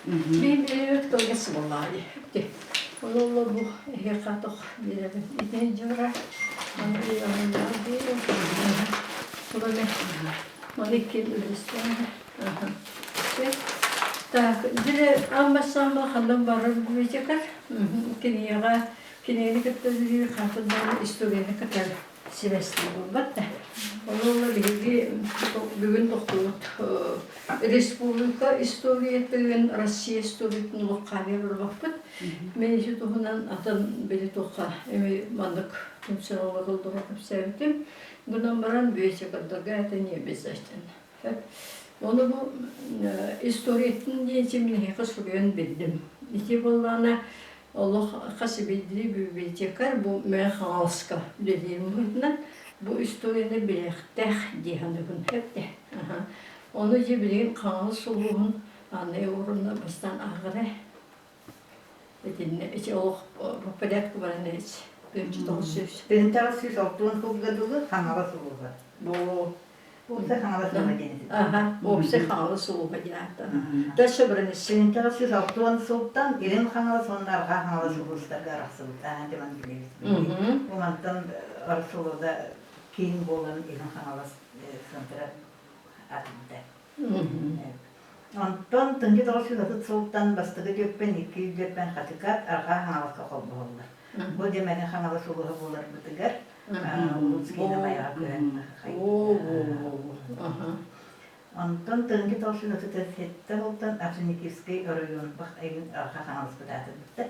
Мин билибит кылгас буоллаҕа дии. Ол бу эһиэхэ тох биэрэбин. Итини дьура маны Маны иккиэн үллэстэн. Так, дьэ аан-бастаан ханнан барар библиотекарь кинигэҕэ кинигэни кытта үлэлиир хаапыданы историяны кытта сибээстиир буолбат да. Онон биһиги бүгүн тохтуубут республика историятын, Россия историятын улаххаанньа барбаппыт. Мен ити туһунан атын били туохха эми маннык түмсэн олороллору кэпсээбитим. Гынан баран библиотекардарга это не обязательно. Ону бу историятын диэн миэхэ суруйан биллим. Ити буоллаҕына олох хас биирдии библиотекарь бу Мэҥэ Хаҥаласка үлэлиирим быһыытынан бу историяны билиэхтээх дии саныыбын эптэ. Ону дьэ билигин Хаҥалас улууһун Анна Егоровна бастаан ааҕара. Итиннэ ити олох по порядку баран ич. 1900. 1960 сылга дылы Хаҥалас улууһа. Бу Уопсай Хаҥалас улууһа диэн этэ. Аха, уопсай Хаҥалас улууһа диэн ааттанар. Дальше баран 1960 сылтан Илин Хаҥалас уонна Арҕаа Хаҥалас улуустарга арахсыбыт. Аа, дьэ маны билэбит. Бу мантан Арсулуда киин буолан Илин Хаҥалас центра атымта. Онтон тыһыынча 930 сылтан бастакы түөппэн, икки түөппэн Хатыкат Арҕаа Хаҥаласка холбоһоллор. Бу дьэ Мэҥэ Хаҥалас улууһа буоларбытыгар Улуус киинэ Майаҕа көһөн Онтон тыһыынча 937 сылтан Орджоникидзевскай оройуон Арҕаа Хаҥаласпыт аатырбыттар.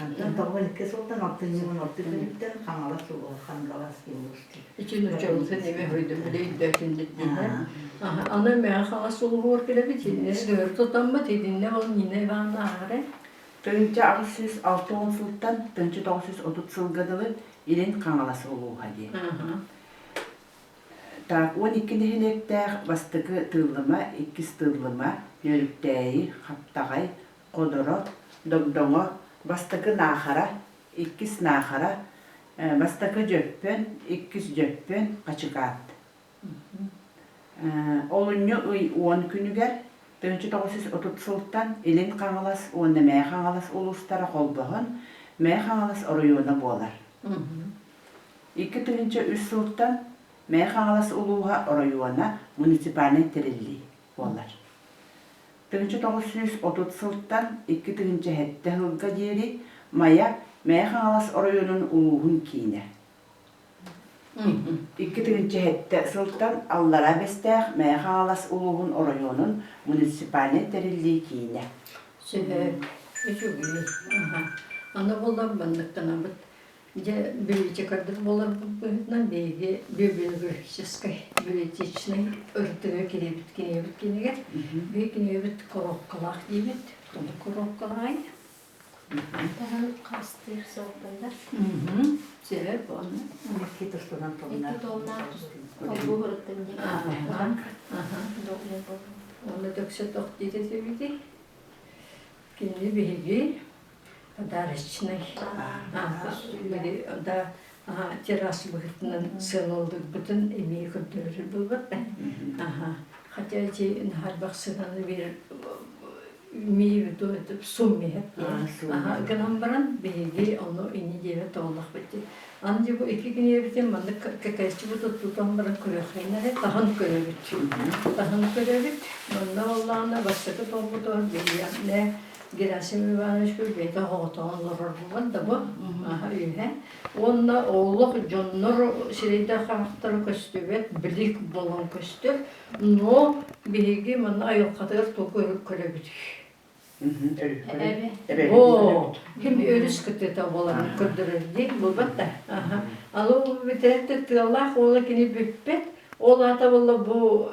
Онтон 92 сылтан алтынньы 16 күнүттэн Хаҥалас улууһа Хангалас улуус Итин учуутал эми хойдум билэ өйдөөтүн дииллэр. Аны Мэҥэ Хаҥалас улууһугар кэлэбит, итиннэ сыһыары тутаммыт, итиннэ ол Нина Ивановна ааҕара. 1860 сылтан 1930 сылга дылы Илин Хаҥалас улууһа диэн. Так, 12 нэһилиэктээх бастакы Тыыллыма, иккис Тыыллыма, Нөөрүктээйи, Хаптаҕай, Ходоро, Догдоҥо, бастакы Наахара, иккис Наахара, бастакы Дьөппөн, иккис Дьөппөн, Хачыкаат. Олунньу ый 10 күнүгэр 1930 сылтан Илин Хаҥалас уонна Мэҥэ Хаҥалас улуустара холбоһон Мэҥэ Хаҥалас оройуона буолар. 2003 сылтан Мэҥэ Хаҥалас улууһа оройуона муниципальнай тэриллии буолар. 1930 сылтан 2007 сылга диэри Майа Мэҥэ Хаҥалас оройуонун улууһун киинэ. 2007 сылтан Аллараа Бэстээх Мэҥэ Хаҥалас улууһун оройуонун муниципальнай тэриллии киинэ. Сөп, үчүгэй. Аны буоллар манныктанабыт. Дьэ, библиотекардар буоларбыт быһыытынан биһиги библиографическай, библиотечнай ырытыыга киирэбит кинигэбит кинигэ. Биһиги кинигэбит коробкалаах диибит. Тоҕо коробкалаай? Таһын хастыыр суолтандар. Сөп, ону. Икки тустунан тонна. Икки тоннаах холбуу диэн. Онно дөксө тох диэтэ эбити. Кини биһиги подарочнай да террас быһыытынан сыаналыырбытын эмиэ көрдөрөр буолбат да. Хотя эти наһарбах сыананы биэрэр имею в виду это в сумме гынан баран биһиги ону инни диэбэт тоҕоллохпут дии. Аны дьэ бу икки кинигэбитин маннык кэкээччи тутан баран көрүөххэ таһын көрөбүт. Таһын көрөбүт. Манна буоллаҕына бастакы толбутугар биһиэхэ Герасим Иванович бэйэтэ оҕотоҕун олорор буолан да бу үһэ. Уонна олох дьоннор сирэйдэр харахтара көстүбэт, билик буолан көстөр. Но биһиги манна айылҕатыгар тугу көрөбүт. Оо, ким өрүс кытыыта буоларын көрдөрөр дии буолбат да. Аны бүтэрэн тыалаах уола кини бүппэт. Ол аата буолла бу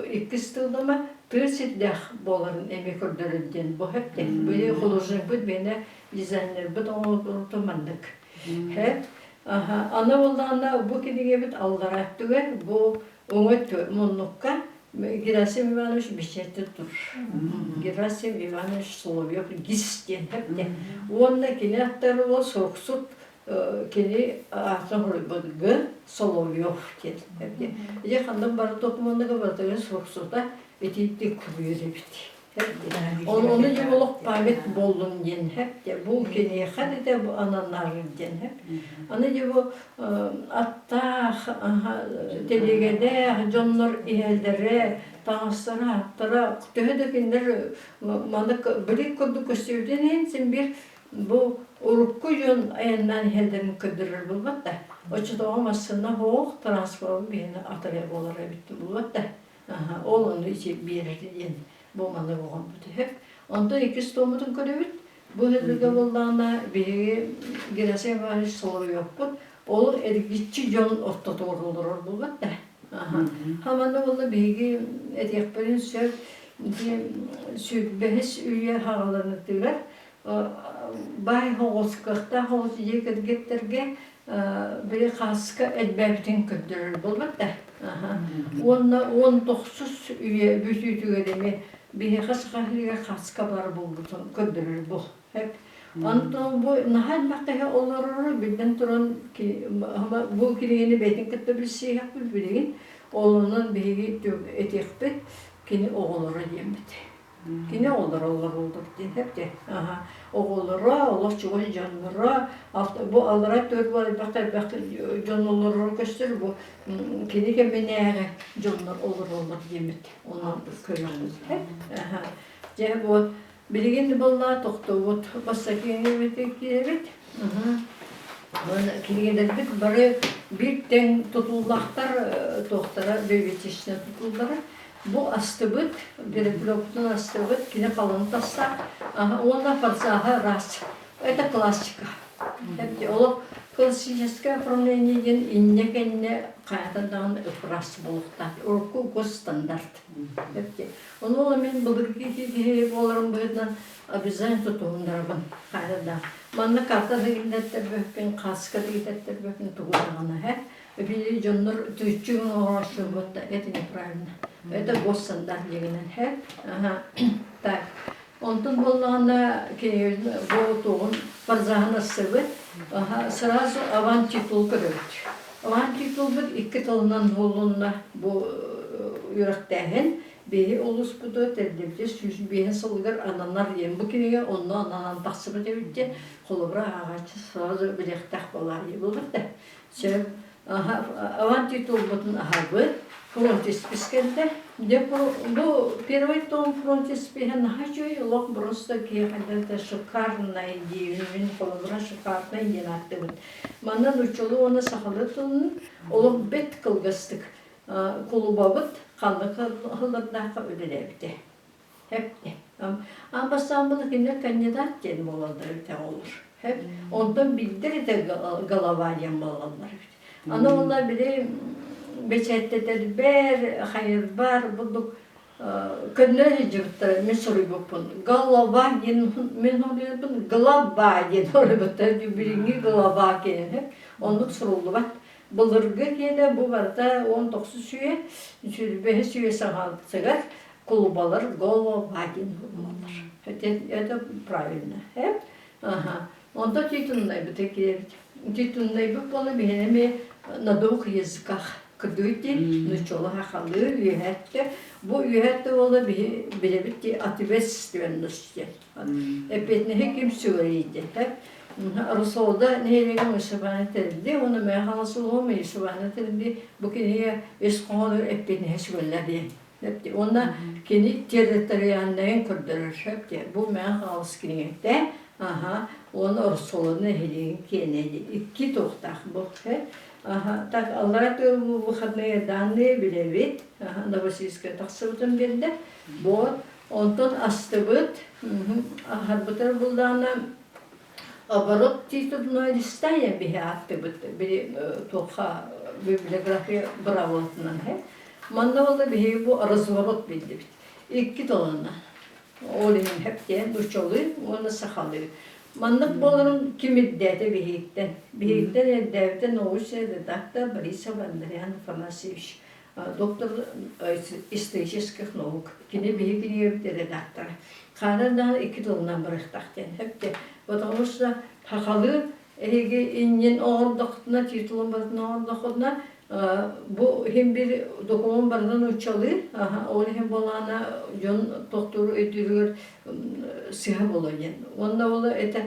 иккис тыллама тыа сирдээх буоларын эмиэ көрдөрөр диэн бу хэптэ. Били художникпыт бэйэ дизайнербыт оҥорбута маннык. Хэп. Аны буоллаҕына бу кинигэбит аллараа өттүгэр бу уҥа өттүгэр муннукка Герасим Иванович бэчээттэ тур. Герасим Иванович Соловьев ГИС диэн хэптэ. Уонна кини аттары ол суруксут кини аатын хоруйбут Г. Соловьев диэн. Ити ханнык бары докумуоннарга барытыгар суруксута. Итинник куруйар эбит. Ону дьэ олох память буоллун диэн хэп бу киниэхэ да бу ананар диэн хэп. Аны дьэ бу аттаах, тэлигэдээх дьоннор иһэллэрэ, таҥастара, аттара төһө да кинилэр маннык билик курдук көстүбүтүн иһин син биир бу урукку дьон айаннаан иһэллэрин көрдөрөр буолбат да. Оччотооҕу массыына суох, транспорт биһиэнэ атырыа буолар эбит буолбат да. Ол ону ити биэрэр диэн бу маннык оҕорбут үһү. Онтон иккис туоммутун көрөбүт. Бу ыһыырга буоллаҕына биһиги Герасим Иванович солоруйуохпут. Ол эргиччи дьон ортотугар олорор буолбат да. Хаманна буолла биһиги этиэхпитин сөп ити сүүрбэһис үйэ хаҕаланытыгар баай оҕус кыахтаах оҕус дьиэ кэргэттэргэ били хааска элбээбитин көрдөрөр буолбат да. Уонна 19 үйэ бүтүүтүгэр эмиэ биһиэхэ саха сиригэр хааска баар буолбутун көрдөрөр бу. Онтон бу наһаа элбэх киһи олорору биллэн туран бу кинигэни бэйэтин кытта билсиэхпит билигин ол онон биһиги этиэхпит кини оҕолоро диэммит. Кини оҕолоро олороллор диэн эпти. Оҕолоро, олох чугас дьонноро, бу аллара төрт буол элбэх элбэх дьон олороро көстөр, бу кини кэминээҕи дьоннор олороллор диэммит. Онон көрөҕүт. Дьэ бу билигин буолла тохтобут бастакы киирэбит. Кинигэлэрбит бары биир тэҥ тутуллахтар туохтара библиотечнай тутуллара. Бу астыбыт, переплетун астыбыт, кини халын тасса, уонна форсаһа раз. Это классика. Олох классическое оформление диэн иннэ-кэннэ хайатан даҕаны ыпрас буолуохтаах. Урукку госстандарт. Ону ол мин былыргы киһи буоларым быһыытынан обязательно тутуһуннарабын хайа да. Манна карта да киллэртэрбэппин, хаска да киллэртэрбэппин тугу даҕаны һэ. Били дьоннор түччү оҥорсубут это неправильно. Это госстандарт дегенен һэ. Ага. Так. Онтон буоллаҕына бу туоҕун фарзаһын ассыбыт. Сразу авантитул көрөбүт. Авантитулбут икки тылынан буолунна бу үөрэхтээһин биһи улууспутугар тэриллибитэ 105 сылыгар ананар диэн бу кинигэ онно ананан тахсыбыт эбит диэн холобура ааҕааччы сразу билиэхтээх буолаар буолбут да. Сөп. Авантитулбутун аһабыт. Фронтиспис кэллэ. Дьэ бу первый том фронтиспиһэ наһаа үчүгэй олох просто киэһэлэрдэ шикарнай диибин мин холобура шикарнай диэн ааттыыбын. Манна нууччалыы уонна сахалыы тылын олох бэрт кылгастык кулубабыт ханнык сыллардаахха үлэлээбитэ. Хэп Аан бастаан было кинилэр кандидат диэн буолаллар эбит оҕолор. Хэп Онтон билдэр этэ голова диэн буолаллар эбит. Аны уонна били бэчээттэтэрбэр, хайырбар бурдук көннөрө сылдьыбыттара мин суруйбуппун. Голова диэн мин суруйбуппун глава диэн суруйбуттар. Билиҥҥи глава киэнэ. Оннук суруллубат. Былыргы киэнэ бу барыта 19 үйэ, 25 үйэ саҕатыгар кулубалар голова диэн булаллар. Это правильно. Ага. Онто титулнайбыта киэбит. Титулнайбыт буола биһиэнэ эмиэ на двух языках кырдыйти, нучола хахалыы үөһэттэ. Бу үөһэттэ буола биһи билэбит ди ответственность. Эппиэтинэһи ким сүгэрийди. Русолда нэһилиэгин Ишибаны тэрилди, уонна мэ халасулуһум Ишибаны тэрилди. Бу кинигэ ис хоһоонугар эппиэтинэһи сүгэллэр диэн. Уонна кини территориальнайын көрдөрөр сөп диэн. Бу мээн хаалыс кинигэтэ, аха, уонна Орсолону нэһилиэгин киэнэ икки туохтаах бу. Аха, так аллара тыал выходные данные билэбит. Аха, Новосибирская тахсыбытын биэрдэ. Вот, онтон астыбыт, аһарбытар булдаана оборот титульной листая биһи ааттыбыт били туохха библиография быраабылатынан Манна буолла биһиги бу разворот биллибит. Икки тылынан. Ол иһин хэптиэн нууччалыы уонна сахалыы. Маннык буоларын ким ирдээтэ биһигиттэн? Биһигиттэн ирдээбитэ научный редактор Борисов Андриан Афанасьевич, доктор исторических наук. Кини биһиги кинигэбит редактора. Хаанан даҕаны икки тылынан барыахтаах диэн хэпте. Потому что сахалыы эһиги иннин оҥордохтуна, титулун барытын оҥордоххутуна, Бу иһин бир докумуон барытын нууччалыы, ол иһин буолаана дьон тохтуур өйдүүрүгэр сыһа буолуо диэн. Уонна ол это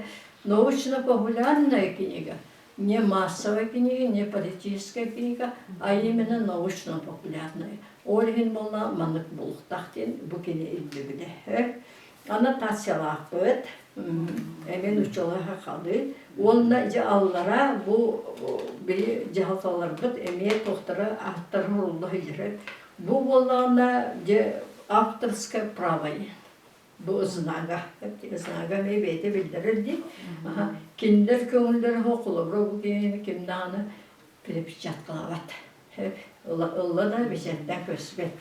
научно-популярная книга, не массовая книга, не политическая книга, а именно научно-популярная. Ол иһин буолла маннык буолуохтаах диэн бу кини ирдэбилэ. Аннотациялаахпыт, эмиэ нууччалыы сахалыы. Уонна дьэ аллара бу били дьаһалталарбыт эмиэ туохтара ааттара сурулла сылдьар. Бу буоллаҕына дьэ авторское право диэн. Бу знага. Знага эмиэ бэйэтэ биллэрэр дии. Кинилэр көҥүллэрэ суох холобура бу киһини ким даҕаны перепечаткалаабат. Ылла да бэчээттээн көрсүбэт.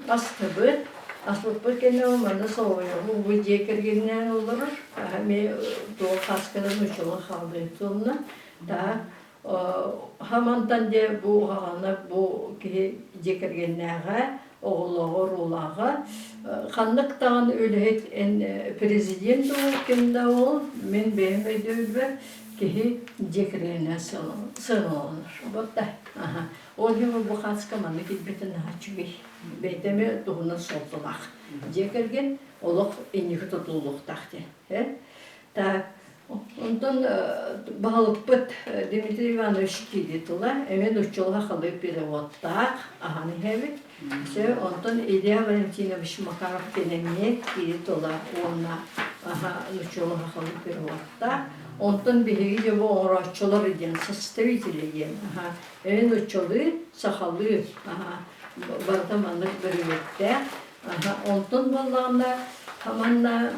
Астыбыт. Аспыппыт кэннэ манна соҕуйабын бу дьиэ кэргэнинээн олорор. Эмиэ туох хасканан учула хаалбыт уонна да хамантан дьэ бу хаҕана бу киһи дьиэ кэргэннээҕэ, оҕолооҕо, уруулааҕа ханнык даҕаны үлэһит эн президент ол ким да ол мин бэйэм өйдөбүлбэр киһи дьиэ кэргэнинэн сыаналанар. Вот да. Ол иһин бу хаска манна киирбитин наһаа үчүгэй. Бэйэтэ эмиэ туһунан суолталаах. Дьиэ кэргэн олох инники тутуллуохтаах диэн. Так, онтон баһылыкпыт Дмитрий Иванович киирии тыла эмиэ нууччалыы сахалыы переводтаах аһан иһэбит. Все, онтон Илья Валентинович Макаров диэн эмиэ киирии тыла уонна нууччалыы сахалыы переводтаах. Онтон биһиги дьэ бу оҥорооччулар диэн составители диэн эмиэ нууччалыы сахалыы барыта маннык бөрүөттээх. Онтон буоллаҕына манна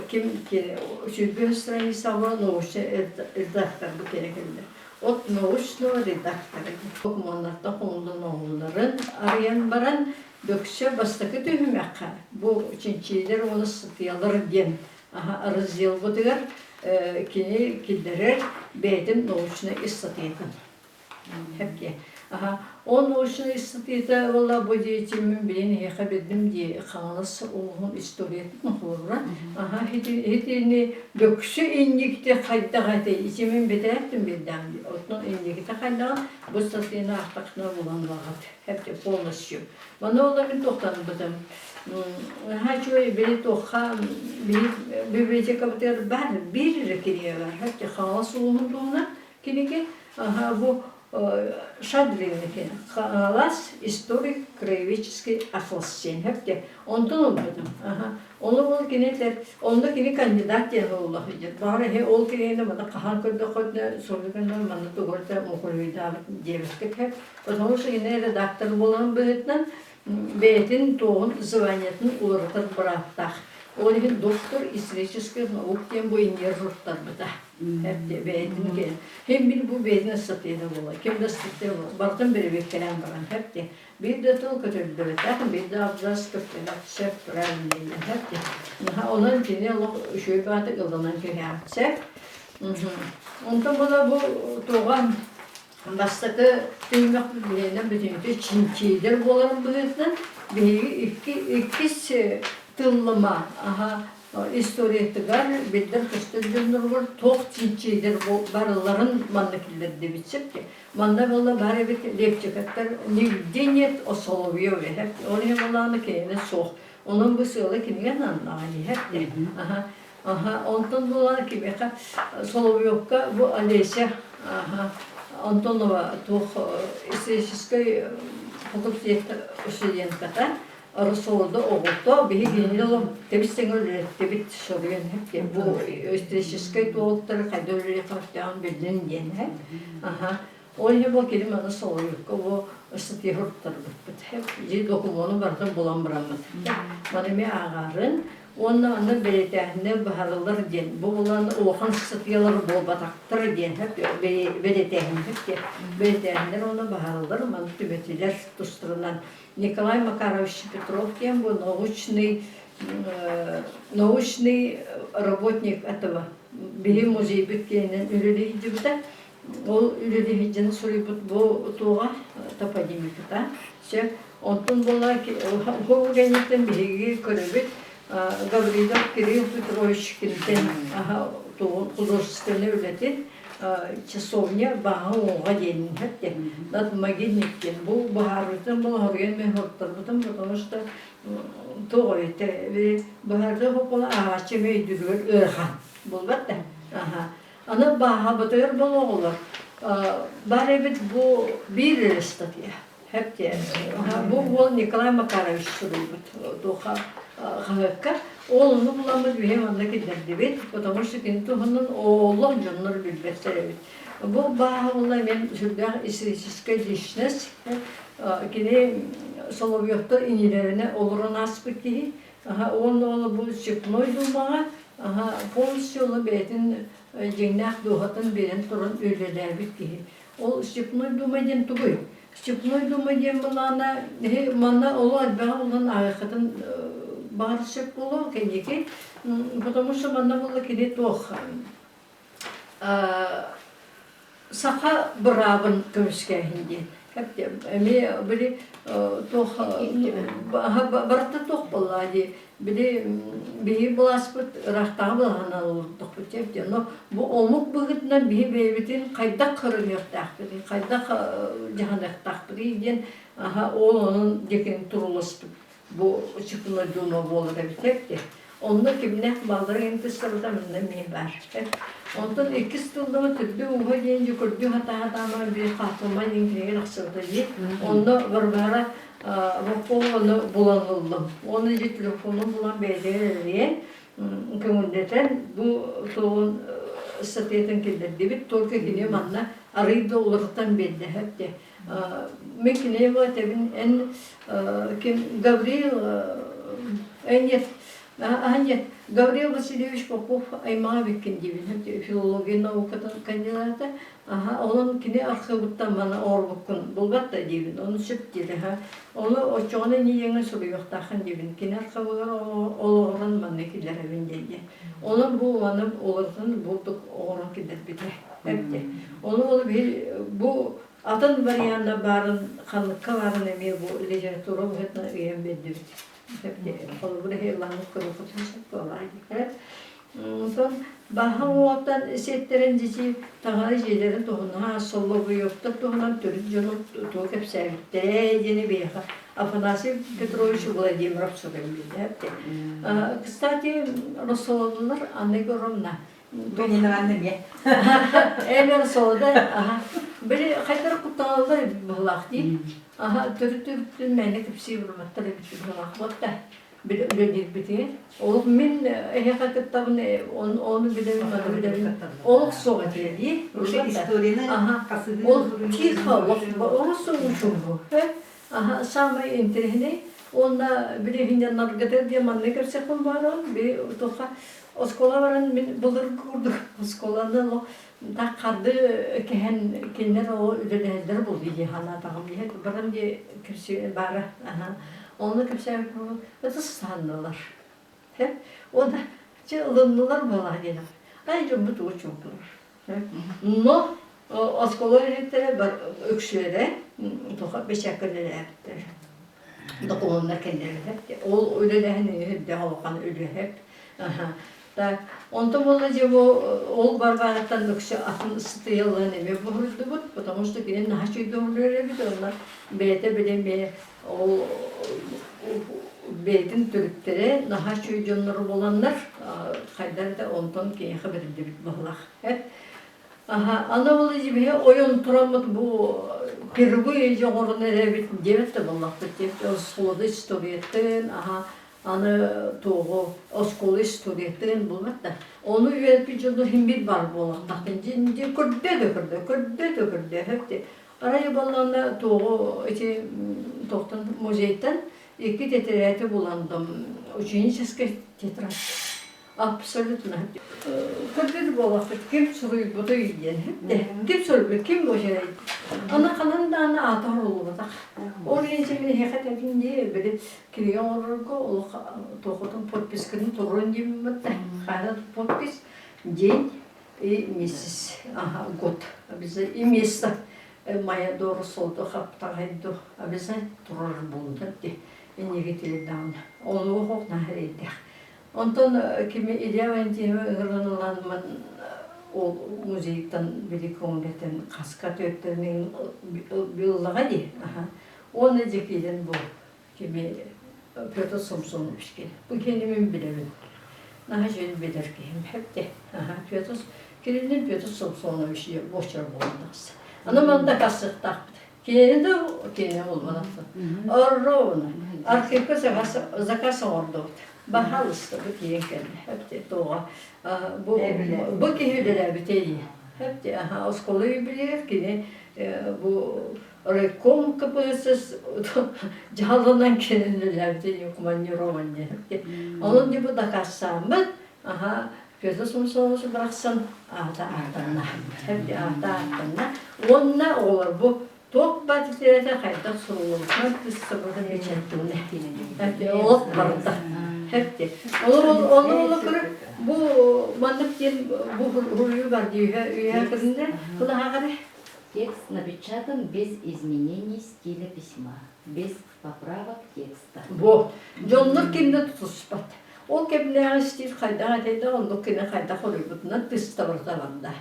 ким 105 страницаҕа научный редактор бу кэлэ кэллэ. От научного редактора докумуоннартан хомуллан оҥоһулларын арыйан баран дөксө бастакы түһүмэххэ бу чинчиилэр уонна ыстатыйалар диэн разделбытыгар кини киллэрэр бэйэтин научнай ыстатыйатын. Хэпке. Аха. Ол научнай ыстатыйата буолла бу диэтиммин билин эһиэхэ бэрдим дии Хаҥалас улууһун историятын холобура. Аха итини дөксө инникти хайдах этэй итимин бэтээттим билдэм дии. Оттон инникити хайдаҕын бу ыстатыйаны аахтаххына булан ылаҕыт. Хэпте полностью. Маны ол мин туохтанбытым. Наһаа үчүгэй били туохха библиотекабытыгар баар биир эрэ кинигэ бар. Хэпте Хаҥалас улууһун туһунан кинигэ бу Шадринники Хаҥалас историк краеведческий атлас диэн хэпте онтон ылбытым. Ону ол кини этэр, онно кини кандидат диэн олла сылдьар. Баҕар эһи ол кинини маны хаһан көрдөххүтүнэ суруйганнар манна тугу эрэ мухуруйдаабыт диэбиккит хэп. Потому что кини редактор буолан быһыытынан бэйэтин туоҕун званиетын уларытар бырааптаах. Ол иһин доктор исторических наук диэн бу иннигэр суруттарбыта. Бэйэтин кэлин. Хем бил бу бэйэтин ыстатыйата буолар. Ким да ыстатыйа буолар. Барытын бэрэбиэркэлээн баран хэп Биир да тыл көтөллүбэтэх, биир да абзац көппөтөх сөп правильно хэп Онон кини олох үчүгэй баҕатык ылынан түһээхсэ. Онтон була бу туоҕа бастакы түһүмэх билиэнэ бүтүнүтэ чинчиилэр буоларын быһыытынан биһиги икки иккис тыллыма аха историятыгар биллэр көстөр дьонноругар туох чинчиилэр барыларын манна киллэрдибит сөп манна буолла баар эбит лепчикаттар нигде нет о Соловьеве ол иһин буоллаҕына кинини суох онон бу сыала кинигэ ананнаҕа иһэр аха Аха, онтон буолан кимиэхэ Соловьевка бу Олеся аха, Антонова туох историческай факультет студентката Росолда оҕото биһи кинини олох тэбис-тэҥэ үлэлэттибит соруйан диэн бу историческай туолуктары хайда үлэлиэхтээҕин биллин диэн аха Ол иһин бу кини маны Соловьевка бу ыстатыйа суруттарбыппыт. Дьи докумуону барытын булан бараммыт. Маны эмиэ ааҕаарын уонна манна бэлиэтээһиннэр быһаарыллар диэн бу булан улахан ыстатыйалар буолбатахтар диэн бэлиэтээһиннэр диэн бэлиэтээһиннэр уонна быһаарыллар маны түмэтилэр тустарынан Николай Макарович Петров диэн бу научный научный работник этого биһи музейбит киэнинэн үлэлии Ол үлэлиһидьэн суруйбут бу туоҕа топонимиката. Сөп. Онтон буола ол кэнниттэн биһиги көрөбүт Гаврилов Кирилл Петрович кинитин художественнай үлэтин. часовня бааһа уҥуоҕа диэн иһэр над могильник диэн бу быһаарбытын болоһоруйан мен хоттарбытым потому что тоҕо этэ быһаарыы хоппола ааҕааччы эмиэ өйдүүрүгэр ыарахан буолбат да аха аны бааһабытыгар болоҕолор бар эбит бу биир эрэ статья Хэп Бу уол Николай Макарович суруйбут туохха хаһыакка. Ол ону буламмыт биһи манна киллэрдибит, потому что кини туһунан олох дьоннор билбэттэр эбит. Бу бааһа мен сүрдээх историческая личность. Кини Соловьевтар инилэринэ олорон ааспыт киһи. Уонна ол бу Степной Думаҕа полностью ол бэйэтин дьиҥнээх дууһатын биэрэн туран үлэлээбит киһи. Ол Степной Дума диэн тугуй? Степной Дума диэн былаана манна олох элбэҕи булан ааҕыаххытын баҕар сөп буолуо кэнники. Потому что манна буолла кини туох саха быраабын көмүскээһин диэн. Эмиэ били туох барыта туох буолла дии Били биһи былааспыт ыраахтааҕы былаһынан олордохпут дии. Но бу омук быһыытынан биһи бэйэбитин хайдах көрүнүөхтээхпитий, хайдах дьаһаныахтаахпытый диэн аха ол онон диэки туруласпыт бу Чыкына Дума буолар эбит дии. Онно кимнээх бааллара ынтыстабыта манна эмиэ баар. Онтон иккис тыллама Түрдү ууһа диэн дьэ көрдүү хатаатаама биир хааппыма диэн кинигэ тахсыбыта дии. Онно Варвара Боппуону булан ыллым. Уонна дьэ телефонун булан бэйэтигэр эрийэн көҥүллэтэн бу туоҕун ыстатыйатын киллэрдибит. Только кини манна арыый да уларытан биэрдэ дии. Мин киниэхэ этэбин эн ким Гаврил нет нет Гаврил Васильевич Попов аймаҕа эбиккин диибин филология наукатын кандидата Аха, онон кини архыыбыттан маны оҥорбуккун булбат да диибин, ону сөп диир аха. Ону оччоҕуна инньэ суруйуохтааххын диибин, кини архыыбыгар олоҕуран манна киллэрэбин диэн диэн. Онон бу маны уларытан бурдук оҥорон киллэрбитэ эбитэ. Ону ол биир бу атын варианна баарын, ханныкка баарын эмиэ бу литература быһыытынан ыйан биэрдибит. Холобур, иһиллаһын көрүөххүтүн сөп буоллаҕа дии. Онтон баһа уоттан сиэттэрэн дьичи таҥара дьиэлэрин туһунан Соловьевтар туһунан төрүт дьону тугу кэпсээбиттэрэ диэни биһиэхэ Афанасий Петрович Владимиров суруйан билдэ. Кстати, Росолодулар Анна Егоровна Галина эмиэ. Эми Росолода, аха. Били хайдах куттаналлар быһылаах дии. Аха, төрүт төрүттүн мээнэ кэпсии барбаттар эбит быһылаах буолта. Үлэлиирбитигэр. Олох мин эһиэхэ кыттабын, ону билэбин, маны билэбин. Олох суох этэ дии. Историяны Ол тихо, олох суох Аха, самый интересный. Уонна билиһиннэргэтэ диэн манна көрсөхпүн баарон, би туха оскуола баран мин былыргы курдук оскуоланы так харды кэһэн кинилэр ол үлэлэһэллэр буолуо дии санаатаҕым дии баран дии кэпсии баара аха онно кэпсээбит ытыс сааннылар уонна чэ ылыннылар буолаа диэн ай дьоммут уу чуҥкулар но оскуола үлэһиттэрэ үксүөрэ туха бэчээккэ үлэлээбиттэр докумуоннар кэллэрэ ол үлэлээһин үрдээх улахан үлэһит Так, онтон буолла дьэ бу ол Варвараттан үксэ атын ыстатыйаларын эмиэ буһурдубут, потому что кини наһаа үчүгэй эбит уонна бэйэтэ били эмиэ ол бэйэтин төрүттэрэ наһаа үчүгэй дьоннору буланнар хайдах да онтон киниэхэ бэриллибит быһылаах. Аха, аны ол дьибиһи ойон тураммыт бу впервые дьоҕурун эрэбит диэбит да буоллахпыт диэбит оскуола историятын, аха, Аны туоҕу оскуола историятын булбат да. Ону үөрпүт дьону иһин бир бар буолуохтаахтын. Дьи көрдө да көрдө, көрдө да көрдө хөп Арай буоллаҕына туоҕу ити туохтан музейтан икки тэтэрээти буландым. Ученическая тетрадь. Абсолютно. Көрдүр буоллахпыт ким суруйбутуй диэн. Ким суруйбут, ким бу Аны ханан даҕаны аата оҥоруллубатах. Ол иһин мин эһиэхэ этэбин дии, били кинигэ оҥорорго олох туохутун подписканы туруорун диэммит да хаана подпись день и месяц ага год обязательно и место моя дору солду хаптаҕайду обязательно турар буолунар дии инниги тилирдаҕына ону оһох наһаа эрэйдээх онтон кими Илья Валентинова ыҥыран ылан ман Ол музейтан били көҥүлэтэн хаска түөттэрин ыллаҕа дии. Уонна дьэ киирэн бу кими Петр Самсонович кини. Бу кини мин билэбин. Наһаа үчүгэй билэр киһим. Хэпте. Петр кинини Петр Самсонович буочар буолан тахса. Аны манна дакаастыахтаахпыт. Кинини да кинини булбатахпыт. Ровно. Архивка заказ, заказ оҥордубут. Баһаалыста бу тиийэн кэллэ. Хэпте туоҕа бу бу киһи үлэлээбитэ дии. Хэпте аха оскуола юбилейов кини бу райком КПСС дьаһалынан кэлин үлэлээбитэ командирован диэн. Онон дьэ бу дакаастааммыт аха Петр Самсонович барахсан аата аатанна. Аата ааттанна. Уонна оҕолор бу туох баар титирэтэ хайдах суруллубутунан кыссабыта бэчээттэннэ. Олох барда. Хэпти. Ону ону көрө бу маннык диэн бу хуруйу бар дии үйэ көрүндэ кылаһаҕары. Текст напечатан без изменений стиля письма, без поправок текста. Бу дьоннор кимне тутуспат. Ол кэмнээҕи стиль хайдах этэй да оннук кини хайдах хоруйбутунан тыстабарта барда.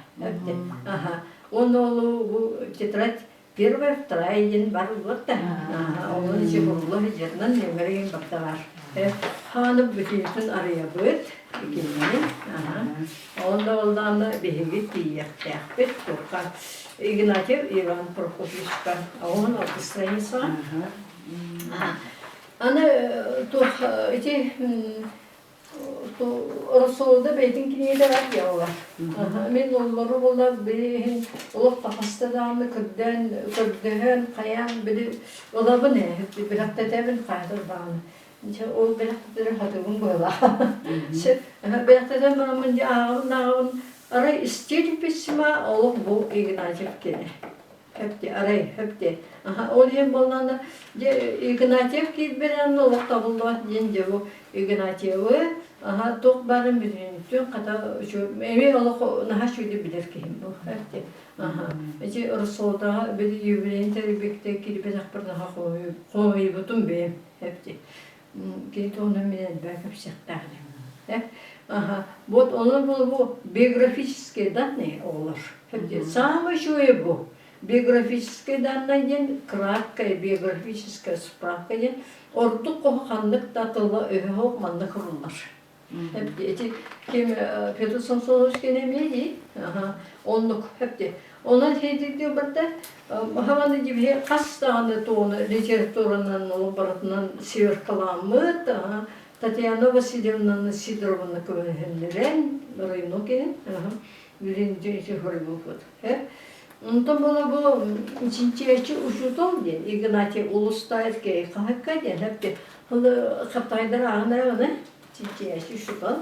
Аха. Уонна ол бу тетрадь первая, вторая диэн бар вот да. Онон ичи хурулла сидернан нөмерин барта бар. Хааны бүтүнүтүн арыйабыт икинни. Онно олдааны биһиги тиийиэхтээхпит туохха Игнатьев Иван Прокопьевичка 16 страницаҕа. Аны туох ити Рассолда бэйэтин кинигэтэ бар дьаалар. Мин оллору була билиһин олох тахаста даҕаны көрдөөн көрдөһөн хайаан били ылабын ээ бэлэхтэтэбин хаатыр даҕаны. Дьэ ол бэлэхтэтэрэ хатыбын быһылаах. Бэлэхтэтэн бараммын дьэ ааҕабын ааҕабын арай стиль письма олох бу Игнатьев кини. Хөпте, арай хөпте. Аха, ол иһин буоллаҕына, дьэ Игнатьев киирбэтэҕинэ олох табыллыбат диэн дьэ бу Игнатьевы аха туох баарын бүтүнүттүн хата эмиэ олох наһаа үчүгэйдик билэр киһим бу. Хөпте. Аха. Ити Рассолдаҕа били юбилейын тэрийбиттэ киирбэтэхпэр наһаа хомойбутум бэйэм. Хөпте. Кини туһунан мин элбэх кэпсиэхтээх этим. Аха. Вот онон бу биографические данные оҕолор. Самое үчүгэйэ бу. Биографические данные диэн краткая биографическая справка диэн ордук хоһу ханнык да тыла өһө манна куруллар. Эти ким Петр Самсонович эмиэ дии. Оннук хэпти. Онон хейдирдиу барда хаваны дибиһи хас даҕаны туону литературанан ол барытынан сверкаламмыт Татьяна Васильевнаны Сидорованы көмөлөһөннөрөн районо киһин билин хоруйбуппут. Онтон була бу чинчийээччи учуутал диэн Игнатий Улустаев хаһыкка диэн хэпти хаптайдар ааҕын чинчийээччи учуутал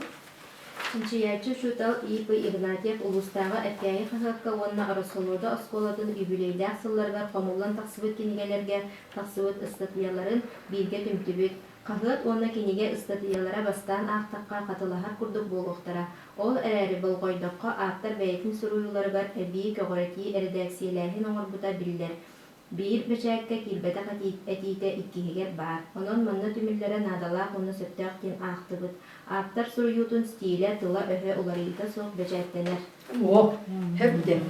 Чинчийээччи учуутал И.П. Игнатьев улуустааҕы Эркээйи хаһыакка уонна Ороссолуода оскуолатын юбилейдаах сылларыгар хомуллан тахсыбыт кинигэлэргэ тахсыбыт ыстатыйаларын бииргэ түмтүбүт. Хаһыат уонна кинигэ ыстатыйалара бастаан аахтахха хатылаһар курдук буолуохтара. Ол эрээри болҕойдоххо, ааптар бэйэтин суруйууларыгар эбии көҕүрэтии эрэдээксийэлээһин оҥорбута биллэр. Биир бэчээккэ киирбэтэх этиитэ иккиһигэр баар, онон манна түмүллэрэ наадалаах уонна сөптөөх диэн аахтыбыт. Ааптар суруйуутун стилэ, тыла-өһө уларыйыыта суох бэчээттэнэр. О, хэпте.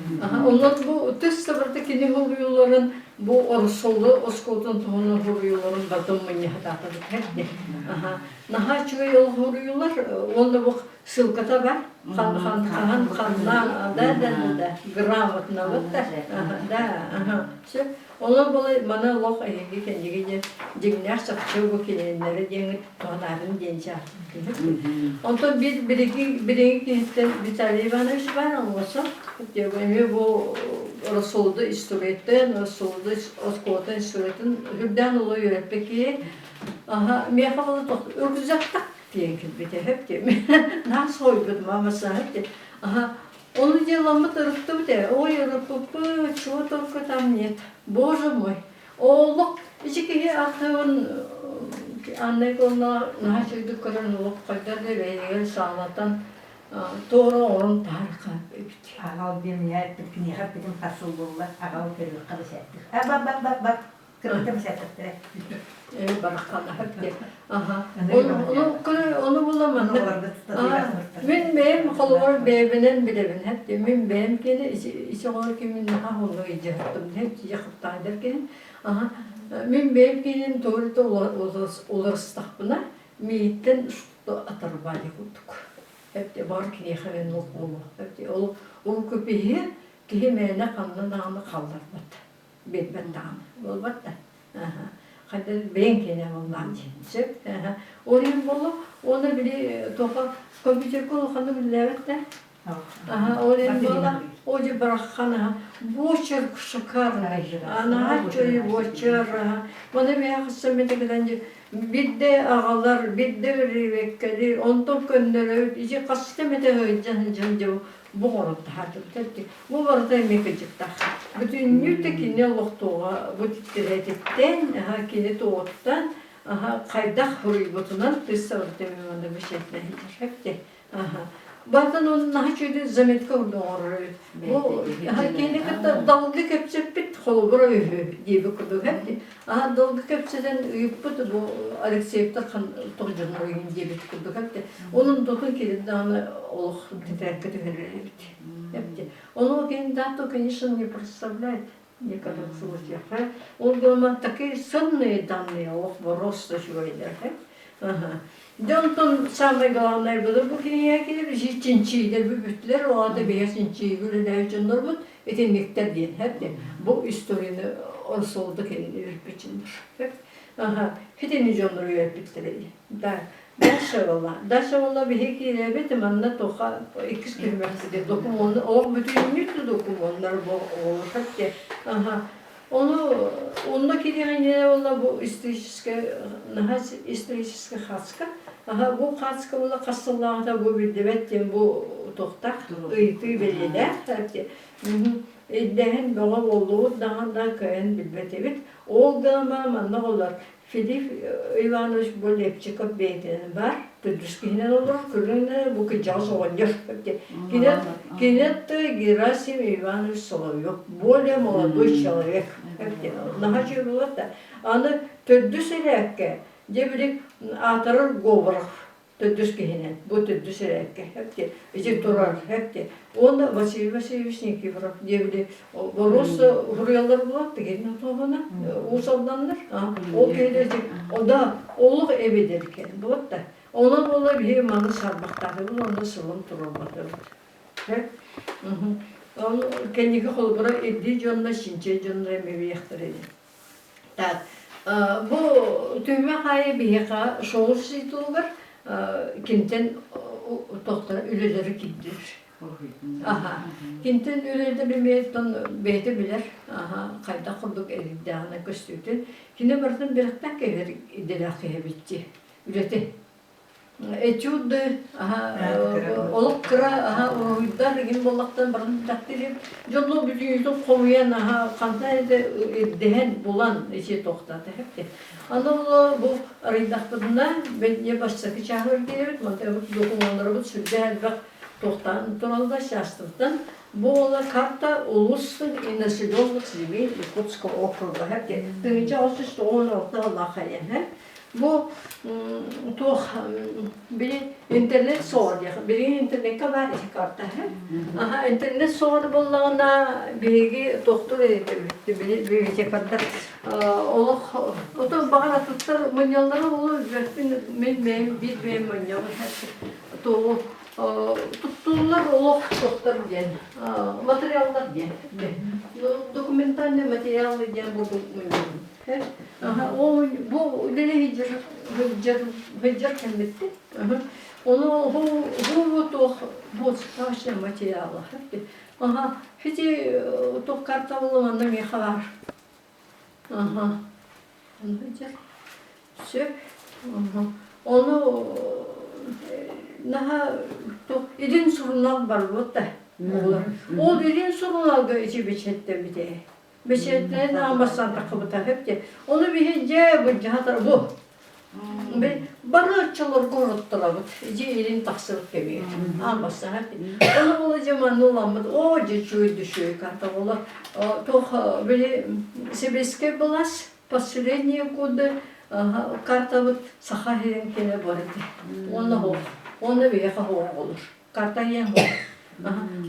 Онон бу тыс сабарда кини хоруйуларын бу Орсолу оскуолатын туһунан хоруйуларын батын мунньахтаатабыт хэпте. Наһаа үчүгэй ол хоруйулар уонна бу ссылката бар. Хан хан хаһан ханна да да да да грамотно вот да да ага все Онон була маны олох эһиги кэнниги диэн дьиҥнээх чахчы бу кинилэри диэҥит туһанаатын диэн чаахтын. Онтон биир билиги билиги киһиттэн Виталий Иванович бар оҥосо эмиэ бу Рассолду историятын, Рассолду оскуолатын историятын үрдээн улуу үөрэппит киһи аха миэхэ була рюкзактак диэн кэлбитэ хөп диэн наа соһуйбут мама саһып диэн аха Ону дьыаламмыт ырыттыбыт ээ, ой ырыппыппыт, чего только там нет. Боже мой, олох ити киһи архыыбын Анна Егоровна наһаа үчүгэйдик көрөн олох хайдах да бэйэтигэр саалатан туора оҥорон таһаарха эбит. Аҕал диэн ийэ эппит, киниэхэ эппитим хас сыл буолла, аҕал көрүөххэ да сээттих. А ба ба ба ба. Кыргыта бэчээттэрэ. Барахханаһар диэн. Аха. Ону була маннык. Мин бэйэм холобур бэйэбинэн билэбин хэп Мин бэйэм киэнэ isi оҕолор кимин наха хоннук илдьэһэттим хэп тиийэ хаптаайдар киһин. Аха. Мин бэйэм киэнин тугу уларыстахпына мииттэн атарбаали курдук. Хэп бар киниэхэ мен ол буолуо. Хэп ол рукопиһи киһи мээнэ ханна даҕаны халларбат. Биэрбэт даҕаны. Буолбат да. Хайда бэйэҥ киэнэ буоллаҕын дии. Сөп. Ол иһин буолла, уонна били тоха компьютерга улаханнык үлэлээбэт да. Аха, ол иһин буолла, о дьэ бараххан аха, буочар шикарный. Анаһа чөй буочар аха. Маны миэхэ хассан мен текетен дьэ бирде аҕалар, бирде бирибеккэлир, онтон көннөрөбүт, ити хаста эмэтэ сылдьан сылдьан дьэ бу оҥорон таһаардыбыт. Бу барыта эмиэ кыдьыктаах. Бүтүннүү да кини олохтуоҕа бу тирэтиттэн, кини туоҕуттан хайдах суруйбутунан тыс сабыта манна бэчээтинэ сылдьар эбит. Бартан оны наһаа үчүгэй заметка курдук оҥорор эбит. Бу кини кытта далга кэпсэппит холобура үһү диэбит курдук эбит. Аха долга кэпсэтэн ыйыппыт бу Алексеевтар тоҕо дьоннор ыйын диэбит курдук эбит. Онон тутун кини даҕаны олох тэтэркэ түһэрэр эбит. Эбит. Ону кини дату, конечно, не представляет в некоторых случаях. Он говорит, такие ценные данные, ох, просто үчүгэйдэр. Ага. Дьэ онтон самое главное было бу кинигэ киирэр чинчиилэр бүттүлэр, ол аата биһиги чинчиигэ үлэлээбит дьоннорбут итинниктэр диэн хэп бу историяны орсолду кэннин үөрпүчүннэр. Аха, хитини дьоннор үөрпүттэр Да. Дальше была. Дальше была биһи киирэбит манна тоха иккис түһүмэхсиде докумуону олох бүтүннүү докумуоннар бу оҕолор Аха. Ону онно кириэҕинэ буолла бу историческая наһаа историческая хаска. Аха бу хаска буолла хас сыллааҕыта бу биллибэт диэн бу туохтаах ыйытыы бэлиэлээх Ирдэһин бөҕө буоллубут даҕаны да кыайан билбэтибит. Ол гынан манна оҕолор Филипп Иванович бу Лепчиков бэйэтинэн баар, төрдүс киһинэн олорор, көрүҥ бу кырдьаҕас оҕонньор. Кинет Герасим Иванович Соловьев, более молодой человек. Наһаа үчүгэй буолар да. Аны төрдүс эрээккэ, дьэ били аатырар Говоров төрдүс киһинэн, бу төрдүс эрээккэ хэпти, ити турар хэпти. Уонна Василий Васильевич Никифоров диэбили боруос суруйаллар буолар тигин туһуна уус алданнар ол киһи ода олох эбидер кен вот да онон буола биһи маны сарбахтаатыбыт онно сылым туралбатыбыт ол кэнники холобура ирдии дьонно чинчэй дьонно эмиэ биэхтэрэ Так, бу түһүмэх аайы биһиэхэ соҕус титулугар кинтэн тохтор үлэлэри киирдир. Аха. Кинтэн үлэлэри эмиэ бэйэтэ билэр, аха, хайдах курдук эрийдэҕинэ көстүүтүн. Кини барытын бирэхтэн кэһэр идэлээх киһи эбитчи. Үлэтин. Этюды, олох кыра уруһуйдар игин буоллахтан баран тахтырым. Дьонно бүтүүтүн хомуйан аха хантан это ирдэһэн булан ичи тохтата хепте. Аны ол бу арыйдахпытына бэнне бастакы чааһыр диэбит, мантабыт докумуоннарыбыт сүрдээх элбэх тохтаан тураллар частыттан. Бу ола карта улусных и населенных земель Якутского округа хепте. 1996 сыллаах хайан Бу туох били интернет суоҕа диэх билигин интернеккэ баар ити карта аха интернет суоҕа буоллаҕына биһиги туохтур эбит били библиотекардар олох отон баҕар атыттар мунньаллара буолуо билбэппин мин бэйэм биир бэйэм мунньабын туоҕу туттуллар олох туохтар диэн материаллар диэн документальный материалы диэн бурдук мунньабын Ол бу үлэлэһи сылдьар кэммиттин. Ону бу туох бу материала. Ага, хити туох карта буолла манна миэхэ баар. Ага. Сөп. Ону наһаа туох илин сурунаал барбыт да. Ол илин сурунаалга ичи бэчээттэммитэ. Бэчээтинэн ааммастан таххыбыта хэпти. Ону биһи дьэ былдьаһатар бу. Бары оччолорго орутталабыт. Дьэ илин тахсыбыт кэмигэр. Ааммастан хэпти. Ону була дьэ манна уламмыт. Оо дьэ чуй дүшүй карта була. Туох били сэбиэскэй былас. Последние годы картабыт Саха сирин киэнэ бар этэ. Уонна оһох. Уонна биһиэхэ оһох оҕолор. Карта диэн бу.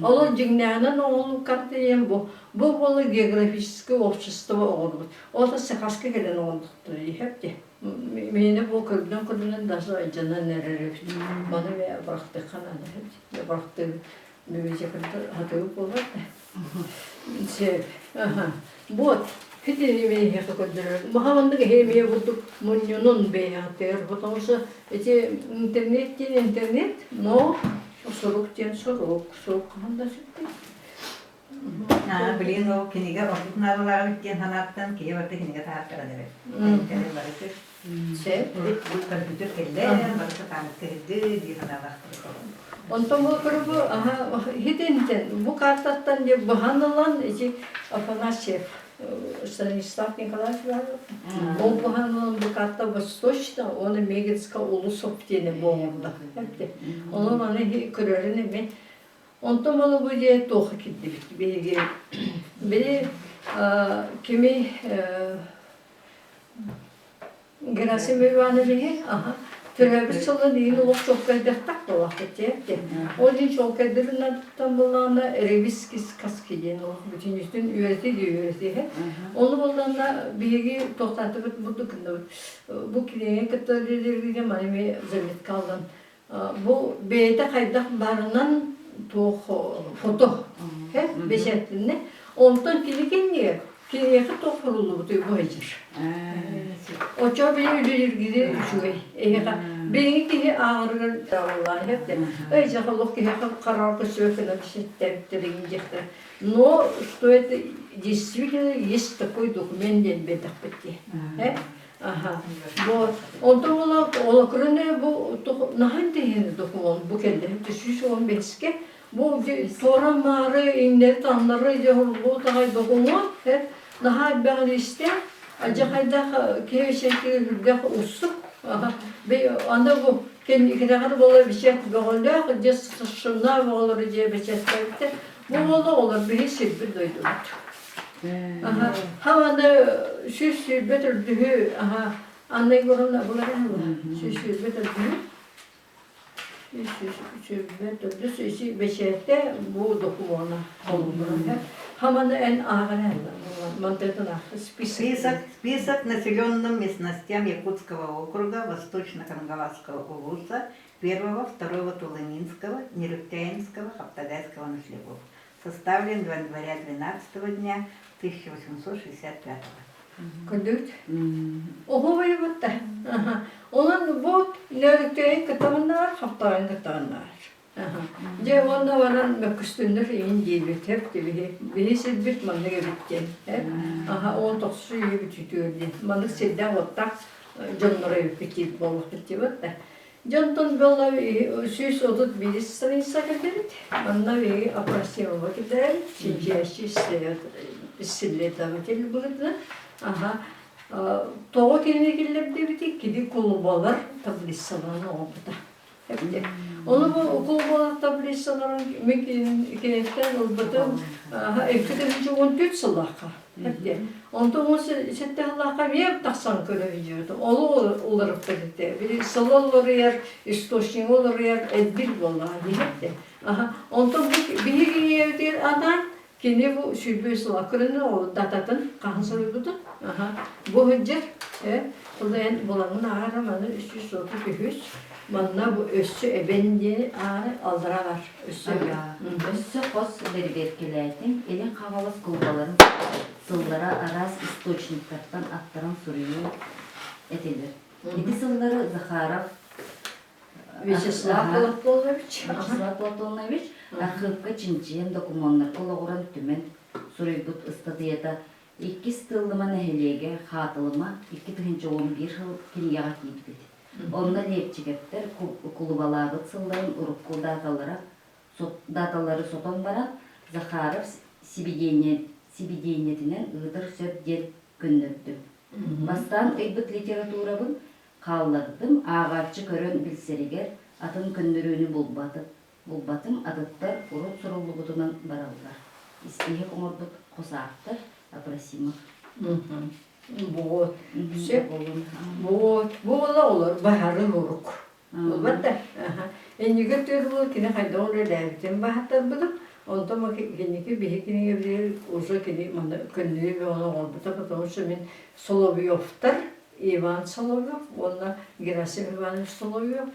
Ол дьиҥнээҕинэн оҕолуу карта диэн бу. Бу буола географическое общество оҕолорбут. Ол да сахаска кэлэн оҕолдохтор иһэп дии. Миэнэ бу көрдөн-көрдөнөн даже айдьанан эрэр эбит. Маны мэ бырахтыахха наада эбит. Бырахтыы библиотекарда хатыы буолар да. Сөп. Аха. Вот. Хитини миэхэ көрдөрөр. Маха маннык эһи эмиэ курдук мунньунун бэйэҕитигэр, потому что эти интернет диэн интернет, но сурук диэн сурук, сурук хаһан да сүппэт. Билигин ол кинигэ ордук наадалааҕын диэн санааттан киһи барыта кинигэ таһааттаран эрэр. Кэлин барыты Сөп. Урут компьютер кэллэ, барыта таамыттыһырды дии санаалаахтар. Онтон бу көрүбү аха хитинтен бу картаттан деп быһан ылан ити Афанасьев Станислав Николаевич ол быһан ылан бу карта восточно оны Мегинска улусов диэни буолла. Ону маны көрөрүн эми Онтон ол бу дьиэ туохха киирдибит биһиги били кими Герасим Ивановиһы аха төрөөбүт сылын иһин олох чуолкайдыахтаах буолаахпыт диэт Ол иһин чуолкайдырынан буллаҕына ревизский сказки диэн олох бүтүннүүтүн үөрэтии үөрэтиһэ. Ону буллаҕына биһиги туохтаатыбыт бурдук гынныбыт. Бу кинигэ кытта үлэлииргэ маны эмиэ заметка алдан Бу бэйэтэ хайдах баарынан туох фото бэчээттэннэ. Онтон кини кэннигэр киниэхэ туох суруллубутуй бу сылдьар. Оччоҕо били үлэлииргири үчүгэй. Эһиэхэ билиҥҥи киһи ааҕарыгар даҕаллаан Эй, дьэ, олох киһиэхэ хараар көстүбэт гына бэчээттээбиттэр диэхтэр. Но что это действительно есть такой документ диэн биэрдэхпит дии. Аха. Бу онтон ола олокрыны бу наһан тиһин документ бу кэллэ. 315-ке бу туора маары иҥнэри таннары дьоһурбу таҕай документ наһаа элбэҕин истэ адьахайдах киһи үрдэх уссук аны бу кэнникинэҕэр буола бичэт бөҕөлөөх дьэ сышшынаа бөҕөлөрү дьиэ бэчэттээбиттэр бу буола олор биһи сирбит дойдубут Аны 120 төрдүһү Анна Егоровна булар 120 төрдүһү 120 төрдүс isi бэчээттэ бу докумуона холбура. Хаманы эн ааҕар мантытын список список населенным местностям Якутского округа Восточно-Кангаласского улуса первого, второго Тулынинского, Нерюктяинского, Хаптагайского наслегов составлен января 12 дня 1865 Көрдүгүт? Оһуобайбытта. Онон бу нөрүктөйүн кыттабыннаар, хаптаҕын кыттабыннаар. Дьэ уонна баран мөккүстүннэр иин диэбит хэп биһи биһи сирбит маннык эбит диэн аха он тохсу үйэ бүтүтүөр диэн маннык сирдээх уоттаах дьонноро эбиппит диир буоллахпыт диэбит да Дьонтон буолла 131 страница кэлбит. Манна биһиги Апросимова киллэрэн, чинчийээччи исследователь быһыытынан. Аха. Тоҕо кинини киллэрдибитий? Кини кулубалар таблицаларын оҥорбута. Ону бу кулубалар таблицаларын мин киниттэн ылбытым 2014 сыллаахха. Онтон ол сэттэ сыллаахха эмиэ тахсан көрө видеота. Олу уларыппыт этэ. Били сылы уларыйар, источнигы уларыйар элбир буоллаҕа диэбит. Аха. Онтон бу биһиги ийэбитигэр анаан кини бу сүүрбэ сыла көрүнү ол дататын хаһан суруйбутун. Аха. Бу сылдьар ол эн булаҥын аара маны 333 манна бу өссө эбэн диэни аары аллара бар. Өссө Өссө хос бэрэбиэркэлээтим, Илин Хаҥалас кулубаларын сыллара араас источниктартан аттаран суруйуу этилэр. Ити сыллары Захаров Вячеслав Платонович Вячеслав Платонович архыыпка чинчийэн докумуоннарга олоҕуран түмэн суруйбут ыстатыйата Иккис Тыыллыма нэһилиэгэ Хаатылыма 2011 сыл кинигэҕэ киирбит. Онно лиэпчигэптэр кулубалаабыт сылларын урукку дааталара дааталары сотон баран, Захаров сибидиэнньэтинэн ыытар сөп диэн көннөрдүм. Бастаан ыйбыт литературабын хааллардым, ааҕааччы көрөн билсэригэр атын көннөрүүнү булбатым, атыттар урут суруллубутунан бараллар. Испииһэк оҥорбут хос ааптар Абросимов. Вот. Сөп. Вот. Буола олор баһарын урук. Буолбат да? Иннигэр түөр кини хайдах үлэлээбитин баһаттарбытым. Онтон киники биһи кинигэ уже кини манна көннөрү бөҕөнү оҥорбута, потому что мин Соловьевтар, Иван Соловьев уонна Герасим Иванович Соловьев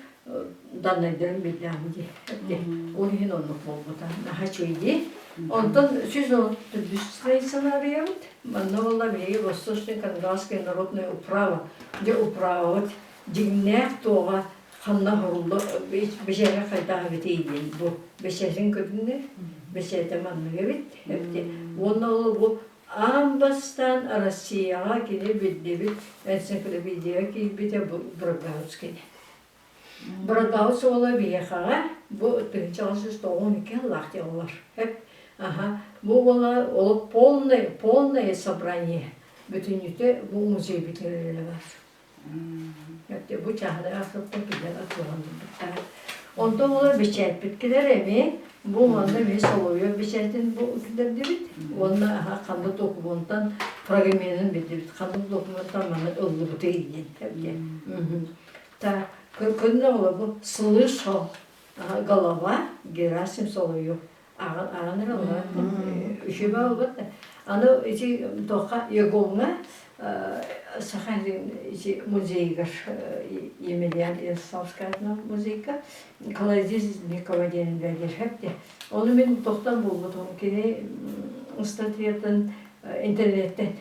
даннайдарын билдэҕим дии. Ол иһин оннук буолбута. Наһаа үчүгэй дии. Онтон 134 страницаны арыйабыт. Манна буолла биһиги Восточно-Кангаласская народная управа, дьэ управабыт дьиҥнээх туоҕа ханна оһорулла бэчээтэ хайдах эбитий диэн бу бэчээтин көрүҥэ бэчээтэ маннык эбит эбити уонна ол бу аан бастаан Россияҕа кини биллибит энциклопедияҕа киирбитэ бу Брогаутский Брогаут уола биһиэхэҕэ бу 1992 сыллаах дьыллар аха бу уола ол полное полное собрание бүтүннүүтэ бу музей бүтэрэрэ бар Бу чааһынай архыыптан киллэр атыылаһан барбыттара. Онтон олор бэчээппит кэлэр эмиэ бу манна эмиэ Соловьев бэчээтин бу киллэрдибит уонна ханнык докумуонтан фрагменын биллибит ханнык докумуонтан манна ыллыбытый диэн. Так, көрүнэ олор бу слышал голова Герасим Соловьев аҕан эрэ үчүгэй буолбут аны ити туохха егоҥҥа Саха ити музейыгар Емельян Ярославская музейка Колодезникова диэн үлэлиир Ону мин тохтон булбутум кини ыстатыйатын интернеттен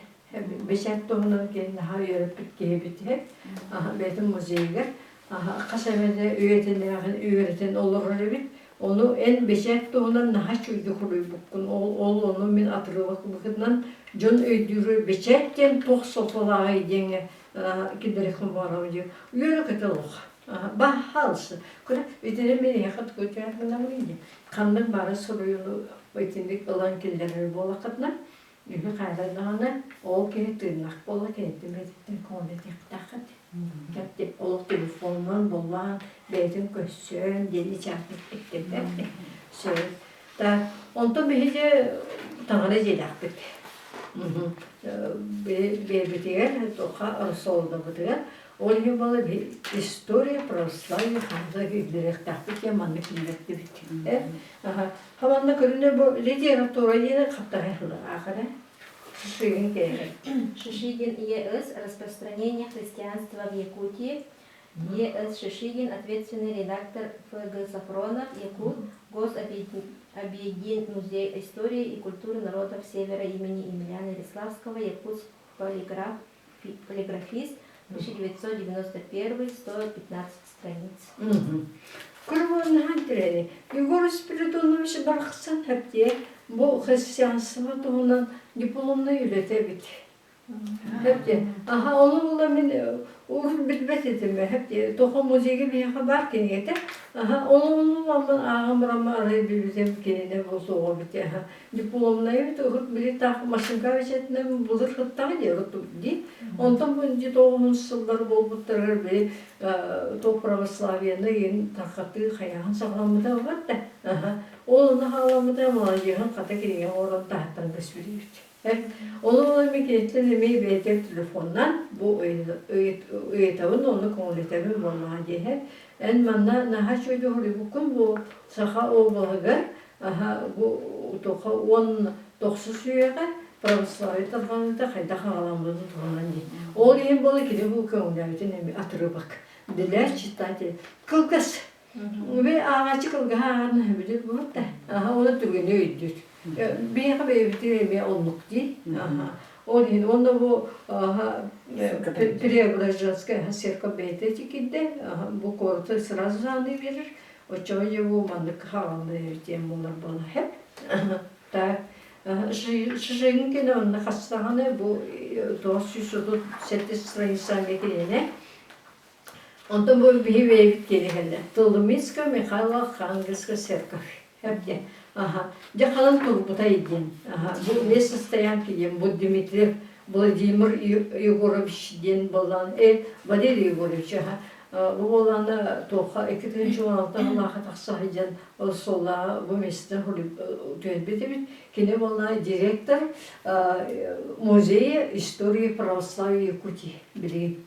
бэчээт туһунан кини наһаа үөрэппит киһибит бэйэтин музейыгар хас эмэтэ үйэтинээҕин үөрэтэн олорор эбит. Ону эн бэчээт туһунан наһаа үчүгэйдик суруйбуккун. Ол, ол ону мин атырылах быһыытынан дьон өйдүүрү бэчээт диэн туох суолталааҕый диэҥҥэ киллэриэхпин баҕарабын диye. Үөрэ-көтө олох. Баһаалыста. Көрө, итини мин эһиэхэ тугу өтөөргүнэбин дии. Ханнык бары суруйууну итинник ылан киллэрэр буоллаххытына, үһү хаалар даҕаны, ол киһи тыыннаах буолла киниттэн бэйэтиттэн көҥүлэтиэхтээххит. Кэптик олох телефонунан буллаан бэйэтин көрсөн диэн ичээхтик иттибэт. Сөп. Так, онтон биһиги таҥара дьиэлээхпит. Бэйэбитигэр туохха Ороссолуодабытыгар ол иһин буола история православия ханна киллэриэхтээхпит диэн маннык киллэрдибит. Хаманна көрүнэ бу литература диэни хаптаһай аахара. Шишигин Шишигин Е.С. Распространение христианства в Якутии. Е.С. Шишигин, ответственный редактор Ф.Г. Сафронов, Якут, Гособъедин музей истории и культуры народов Севера имени Емельяна Ярославского, Якутск, полиграф, полиграфист, 1991, 115 страниц. Кырбаннаһан тирэни Егор Спиридонович барахсан хэптиэ бу христианство туһунан дипломнай үлэтэ эбит. Хэптиэ аха ону була мин урут билбэт этим хэптиэ тоҕо музейга биһиэхэ баар кинигэтэ аха ону ону маммын ааҕан бараммын арай билбитим кинини бу суоҕа эбит аха дипломнай эбит урут били таах машинка бэчээтинэн былыр сыттаҕа дии урут дии онтон бу тоҕуһун сыллар буолбуттарыгар били то православиены иин тархатыы хайаан саҕаламмыта бабат да ол ону хаҕаламмыта маладьыаһын хата кинигэ оҥорон таһыттан көспүтүбүт Ону ол эми киниттэн эмиэ бэйэтэ телефоннан бу ыйытабын ону көҥүлэтэбин буоллаҕа диэһэ эн манна наһаа үчүгэй уһуруйбуккун бу саха облаһыгар Аһа, бу туха 19 үйэҕэ православие тарҕаныыта хайдах аҕаламмытын туһунан дии. Ол иһин буола кини бу көҥүлээбитин эми отрывок. Для читателя. Кылгас. Бу ааҕааччы кылгаһа ааҕан өбүтүр буолар да. Аха, оны түгэни өйдүүр. Биһиэхэ бэйэбитигэр эмиэ оннук дии. Аха. Ол иһин уонна бу Преображенская церковь бэйэтэ киирдэ. Бу куораты сразу зааны биэрэр. Оччоҕо дьэ бу маннык хааллар диэн буолар буола хэп. Так Шишигин кини онно хастаҕына бу 937 страницаҥа кинини Онтон бу биһи бэйэбит киэриһэллэр. Тылыминская Михайло-Архангельская церковь. Хэп Аха. Дьэ ханан турбутай диэн. Аха. Бу место стоянки диэн бу Дмитриев Владимир Егорович диэн боллаан. Э, Валерий Егорович, аха. Бу буоллаҕына туохха 2016 сыллаахха тахса сылдьан ол суоллааҕы бу миэстэтин түһэрбит эбит. Кини буоллаҕа директор музея истории православия Якутии билигин.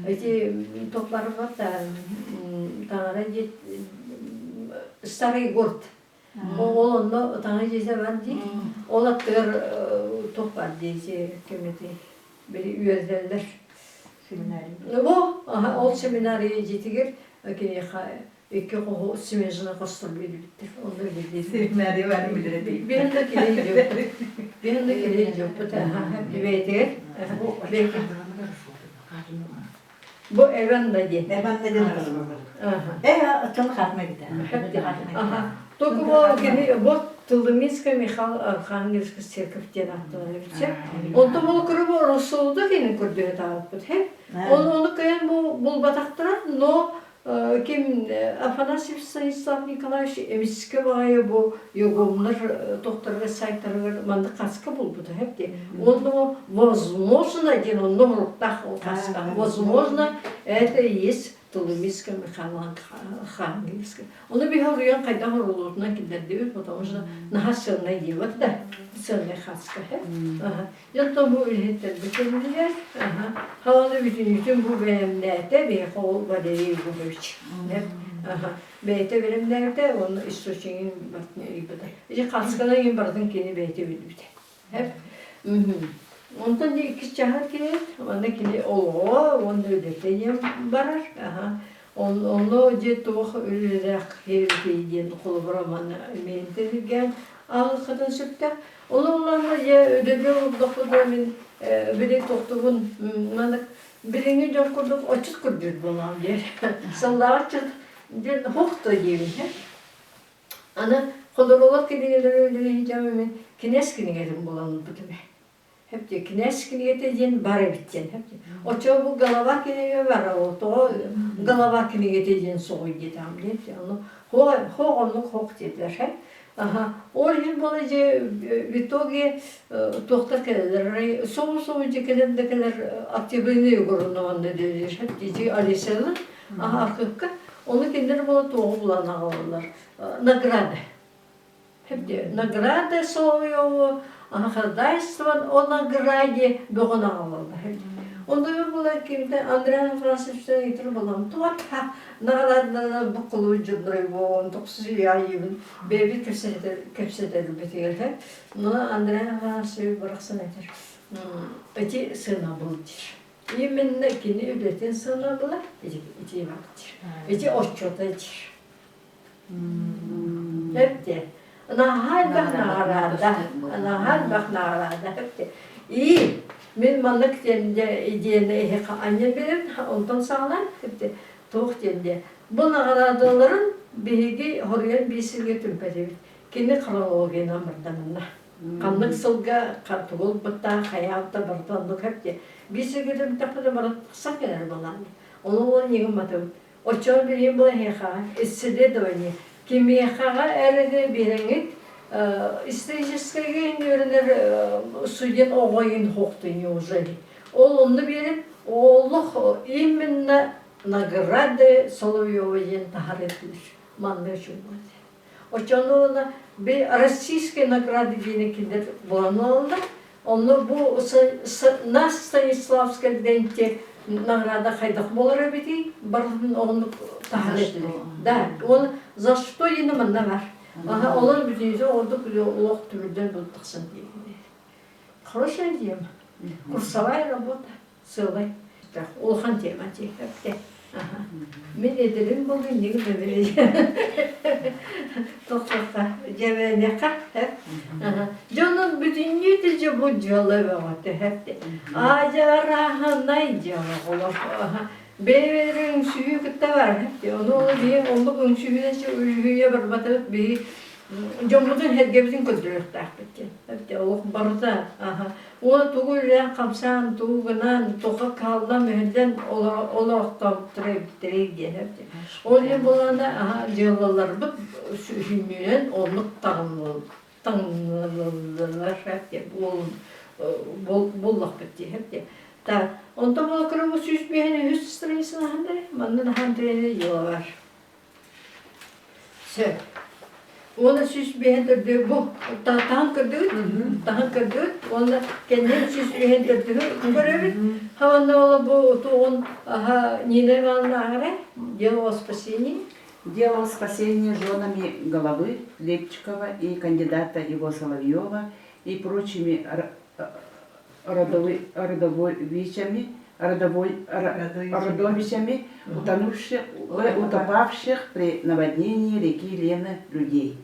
Эти туохларбар таҥара диэт старый город. Ол онно таҥара дьиэтэ бар дии. Ол аттыгар туох бар дии кэмети били үөрдэллэр. Семинарий. Бу ол семинария дьиэтигэр киниэхэ икки хоһу смежно хостор биэрбиттэр. Онно билдиир. Семинарий баарын билэр этим. Биһин да килей дьоппут. Биһин да килей дьоппут. Бэйтигэр. Бу Эван да диэн. Эван да диэн Э, оттон хатма бит. Ага. Только бу кини вот Тулуминская Михаил Архангельская церковь диэн ааттанар эбит. Онтон ол көрүбү Росолда кини көрдөһө таалпыт. Ол ону кыйан бу булбатахтара, но Ким Афанасьев Станислав Николаевич эмискэ баҕайы бу югомнар тохторугар сайтарыгар маннык хаска булбута хэпти. Онно возможно диэн онно уруктаах ол хаска. Возможно это и есть Тулумицкая Михаил Архангельская. Ону биһи оруйан хайдах орулуутунан киллэрдибит, потому что наһаа сыаннай диэбэт да сыаннай хаска. Дьонтон бу үлэһиттэрбит кэллилэр. Хааны бүтүннүүтүн бу бэлэмнээтэ биһиэхэ ол Валерий Егорович. Бэйэтэ бэлэмнээбитэ уонна источнигын барытын ыйбыта. Ити хаскана иһин барытын кини бэйэтэ билбитэ. Онтон иккис чаһар кини, уонна кини олоҕо уонна үлэтэ диэн барар. Онно дьэ туох үлэлээх киһи диэн холобура манна миэнтэлиргээн аҕыххытын сөптөөх. Ол ыллаҕына дьэ өдөбү олордохпутуна мин били тохтубун маннык билиҥҥи дьон курдук отчут курдук буолаҕым диэн. Сыллаах отчут диэн хохто диэбин һэ. Аны холоруолар кинигэлэри үлэлэһиджам мин кинээс кинигэтин булан ылбытым ээ. Хэп кинээс кинигэтэ диэн бар эбит диэн хэп. Оччоҕо бу голова кинигэ бар ол тоҕо голова кинигэтэ диэн соҕуй диэтэҕим диэн. Ону хоох оннук хоох диэтилэр хэп. Аха. Ол иһин буола дьэ в итоге туохтар кэлэллэр соҕу-соҕу дьэ кэлэн да кэлэр октябрина Егоровна онно диир дии Алисаны аха архыыпка ону кинилэр буола туоҕу булан аҕалаллар награда награда Соловьеву ходатайствован о награде бөҕөн аҕалаллар Онно була кимтэ Андриан Афанасьевичтан ыйтыр булам туата наҕараадалар буккулуу дьоннорой буолуон тохсуйаайыбын бэйэбит кэпсэтэр кэпсэтэрбитигэр но Андрей Афанасьевич барахсан этэр эти сыанабыл диир именно кини үлэтин сыанабыла ити ити диир ити отчета диир Эпте. Наһаа элбэх наҕараада. Наһаа элбэх наҕараада. Эпте. И мин маннык диэн идеяны эһиэхэ анньан биэрэн, онтон саҕалаан эпте туох диэн диэ. Бу наҕараадаларын биһиги хоруйан биир сиргэ түмпэтибит. Кини хронологиянан барданна. Ханнык сылга тугу ылбыттаах, хайаабыта барыта оннук эпте. Биир сиргэ түмтэхпинэ барыт тахсан кэлэр балаан. Ону ол ньыгым матыбыт. Оччоҕо билигин бу эһиэхэҕэ исследование кимиэхэҕэ эрэ биэрэҥҥит историческайга үөрэнэр студент оҕо иһин хоохтуй неужели ол онно биэрэн олох именно награды Соловьева диэн таһаарыытыыр манна үчүгэй Оччону уонна би российскай награды диэни кинилэр булан ылаллар. Онно бу нас Станиславскай ленте награда хайдах буолар эбитий? Барытын оннук таһар этилэр. Да, он за что диэни манна бар. Ага, олор бүтүнүсү ордук олох түмүлдэн буолуп тахсан диэн. Хорошая тема. Курсовая работа. Сыалай. Улахан тема тиэхэпте. Мин эдэрим буолу иннигин бэбири тохтохха дьэбэниэхэ дьонун бүтүннүү тиже бу дьыала бөҕөтө хэпте аажарааһынай дьыала олох бэйбэри үҥсүһүү кытта бар хэпте ону ол биһи оннук үҥсүһүүнэн үлүһүйэ барбатыбыт биһи дьоммутун сэргэбитин көрдөрүөхтээхпит диэн хэпте олох барыта Уон тугу үлэлээн-хамсаан, тугу гынан, туохха кыһаллан-мүһэллэн олорохтообуттара эбиттэрэй диэн эбит. Ол иһин буоллаҕына, аһа, дьыалаларбыт сүнньүнэн оннук таҥныллаллар диэн буоллахпыт дии. Так, онтон була көрө бу 105 үһүс страницаны аһан манна наһаа интэриэһинэй дьыала бар. Сөп. Уонна 105 төрдү бу таһан көрдүгүт, таһан көрдүгүт уонна кэннин 105 төрдүгү көрөбүт. Хаванна ола бу тугун аха Нина Ивановна ааҕара Дело о спасении. Дело о спасении женами головы Лепчикова и кандидата его Соловьева и прочими родовичами, родовой, родовичами, утонувших, утопавших при наводнении реки Лены людей.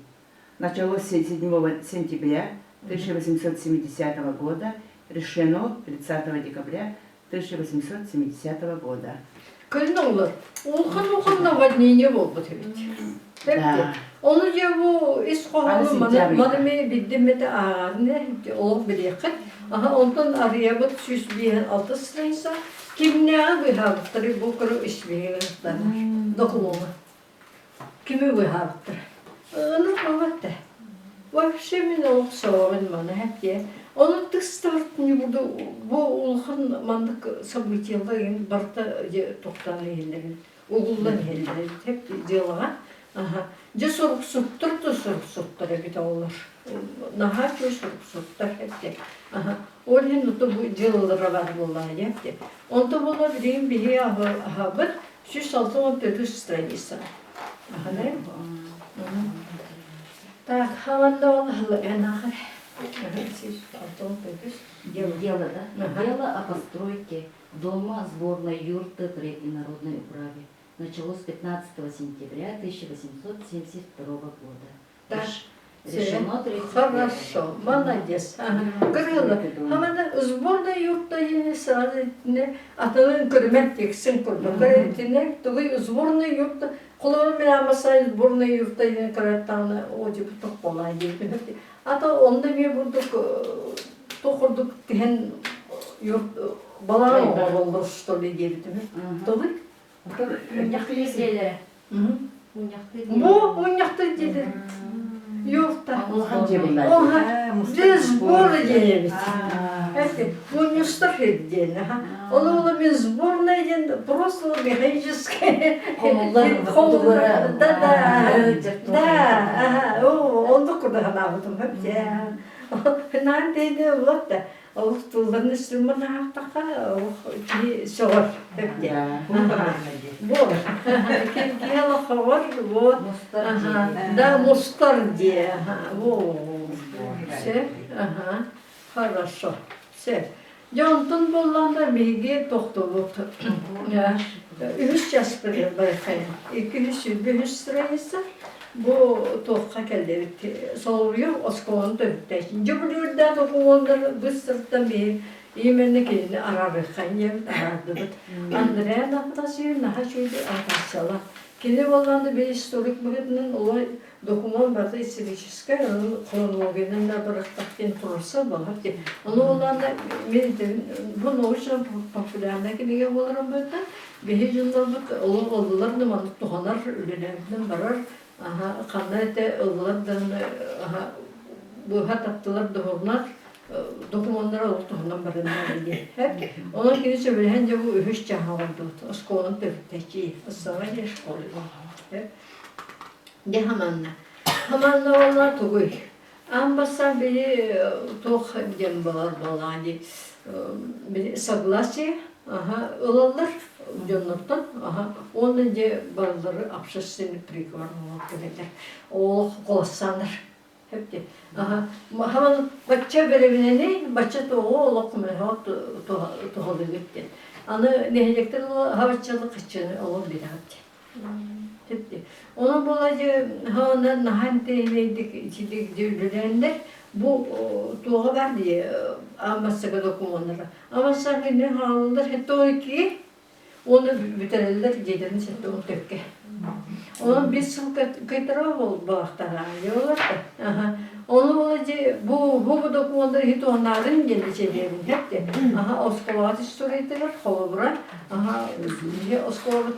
Началось 7 сентября 1870 года, решено 30 декабря 1870 года. Кэлин оҕолор, улахан-улахан наводнение буолбут эбит. Да. Ону дьэ бу ис Аны хоһоону маны сентябрьга. маны эмиэ билдим этэ ааҕаарын ээ, олох билиэххит. Аха, онтон арыйабыт 156 страница. Кимнээҕи быыһаабыттарый бу көрө испииһэгэ ыстанар докумуоҥа. Кими быыһаабыттар? Ынырык буолбат да. Вообще мин олох сөҕөбүн маны эппиэ. Ону тыстыбыт не буду бу улахан маннык событиелар игин барыта тохтоон иһиллэрин, угуллан иһэллэр эбит дьыалаҕа. Аха. Дьэ суруксуттар да суруксуттар эбит оҕолор. Наһаа үчүгэй суруксуттар эбит. Аха. Ол иһин ото бу дьыалалара бар буоллаҕа диэбит. Онто буолла билигин биһиги аһабыт 164 страница. Аһанай. Так, хаманда ол эн ааҕар. 164. Дело, дело, да? Дело о постройке дома сборной юрты при Народной управе началось 15 сентября 1872 года. Так. Решено 31 Хорошо, молодец. Кырыла. Хамана сборная юрта диэни сразу итинэ атынын көрүмэр текстин курдук. Итинэ тугуй сборная юрта холобур мен амасай сборная юрта диэн көрөттаҕына оо дьэ тохполаа диэбит. Ата онно эмиэ бурдук туох курдук тиһэн юрт балаҕан оҥороллор что ли диэбитим. Тугуй? Мунньахтыы дьиэлэрэ. Мунньахтыы Бу мунньахтыы дьиэлэр. Юрта. Улахан дьиэ буолла. Оха, сборы диэбит. Мунньустар диэн. Ол ола мен сборная диэн просто механическая. Хомуллар. Да, да. Да, ага. Оннук курдук санаабытым. Наан тейде вот да. Олох тылларын үстүммүн аахтахха, олох киһи сөҕөр. Буолар. Киһи олохоҕор вот. Да, мустар дии. Все, ага. Хорошо. Все. Дьэ, онтон буоллаҕына биһиги тохтобут. Үһүс час барыаххайын. 223 страница. Бу туохха кэллибит? Соловьев оскуоланы төрүттээччи. Дьэ, бүлүүрдээх докумуоннар быстартан биһи именно кинини араарыаххайын диэбит, араардыбыт. Андреа Афанасьевич наһаа үчүгэй аатааччылаах. Кини буоллаҕына били историк быһыытынан олой докумуон барыта историческай, онон хронологиянан да барыахтаах диэн туруорсар буолар дии. Ону буоллаҕына мин бу научно популярнай кинигэ буоларын быһыытынан биһи дьоннорбут олох ыллылар да маннык туһанар үлэлээбитинэн барар аха ханна этэ ыллылар даҕаны аха быһа таптылар доһурунар докумуоннара олох туһунан барыннар диэн. Онон кини сөбүлэһэн дьэ бу үһүс чааһа оҥордубут. Оскуоланы төрүттээччи основание школы. Дьэ хаманна. Хаманна уонна тугуй? Аан бастаан били туох диэн буолар буоллаҕа дии били согласие аха ылаллар дьоннортон аха уонна дьэ барылары общественный приговор оҥорон кэлэллэр олох куоластааннар Эпти. Аха. Хаман бачча бэрэбинэни, бачча туоҕу олох көмөлөһө туһалыыгыт диэн. Аны нэһилиэктэр хабаччалы кыччыны олох билэҕит диэн. Типти. Онон буола дьэ хаана наһаа интэриэһинэйдик ичидик дьэ үлэлээннэр бу туоҕа бар дии аан бастакы докумуоннара. Аан бастакы кинини хаалаллар 72 Уонна бүтэрэллэр дьиэлэрин 74-кэ. Онон биир сыл кыйтара буолбахтара олар да. Ону ол дьи бу бу докумуоннар иһи туһанаарын диэн ичэлиэбин хэпти. Аха оскуолаҕа историятыгар холобура аха оскуолабыт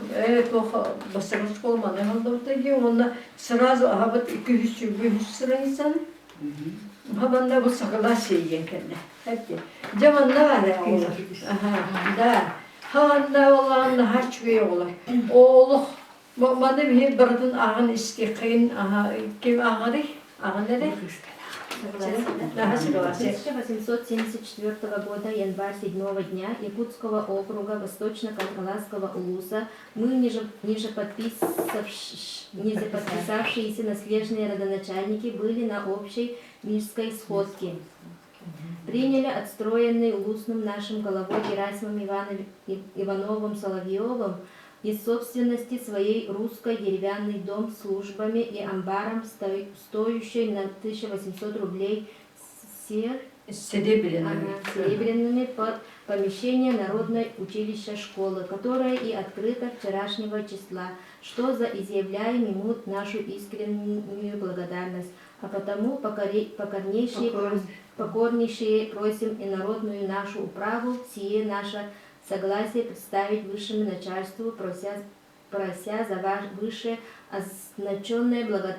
туох бастакы оскуола манна халдыбыта дии уонна сразу аһабыт 223 страницаны. Манна бу согласие диэн кэллэ. Эпти. Дьэ манна баар оҕолор. Аха, да. Ханна олаан наһаа үчүгэй оҕолор. Олох Маны биһи барытын ааҕан истиэххэйин ким ааҕарый? Ааҕан эрэ. Согласие. 1874 года, январь 7 дня, Якутского округа Восточно-Кангаласского улуса мы, ниже, ниже, ниже подписавшиеся наслежные родоначальники, были на общей Мирской сходке. Приняли отстроенный улусным нашим головой Герасимом Иванов, Ивановым Соловьевым из собственности своей русской деревянный дом с службами и амбаром, стоящий на 1800 рублей сер... Серебряными. Ага, серебряными под помещение Народной училища школы, которое и открыто вчерашнего числа, что за изъявляем ему нашу искреннюю благодарность, а потому покорнейшие, покорнейшие просим и народную нашу управу, сие наше согласие представить высшему начальству, прося, прося за ваше выше означенное благо,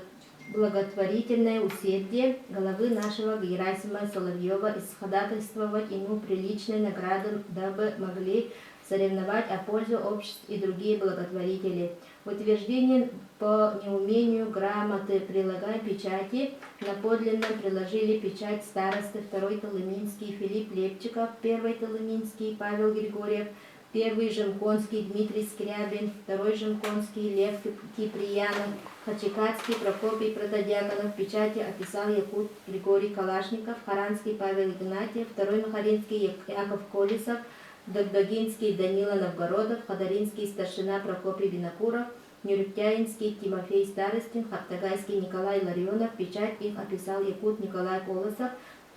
благотворительное усердие головы нашего Герасима Соловьева исходатайствовать ему приличной награды, дабы могли соревновать о пользу обществ и другие благотворители. В утверждении по неумению грамоты прилагаем печати, на подлинном приложили печать старосты второй Толыминский Филипп Лепчиков, первый Толыминский Павел Григорьев, первый Жемконский Дмитрий Скрябин, второй Жемконский Лев Киприянов, Хачикацкий Прокопий Протодьяконов, печати описал Якут Григорий Калашников, Харанский Павел Игнатьев, второй Махаринский Яков Колесов, Догдогинский Данила Новгородов, Ходоринский старшина Прокопий Винокуров, Нюрктяинский Тимофей Старостин, Хаптагайский Николай Ларионов, печать их описал Якут Николай Колосов,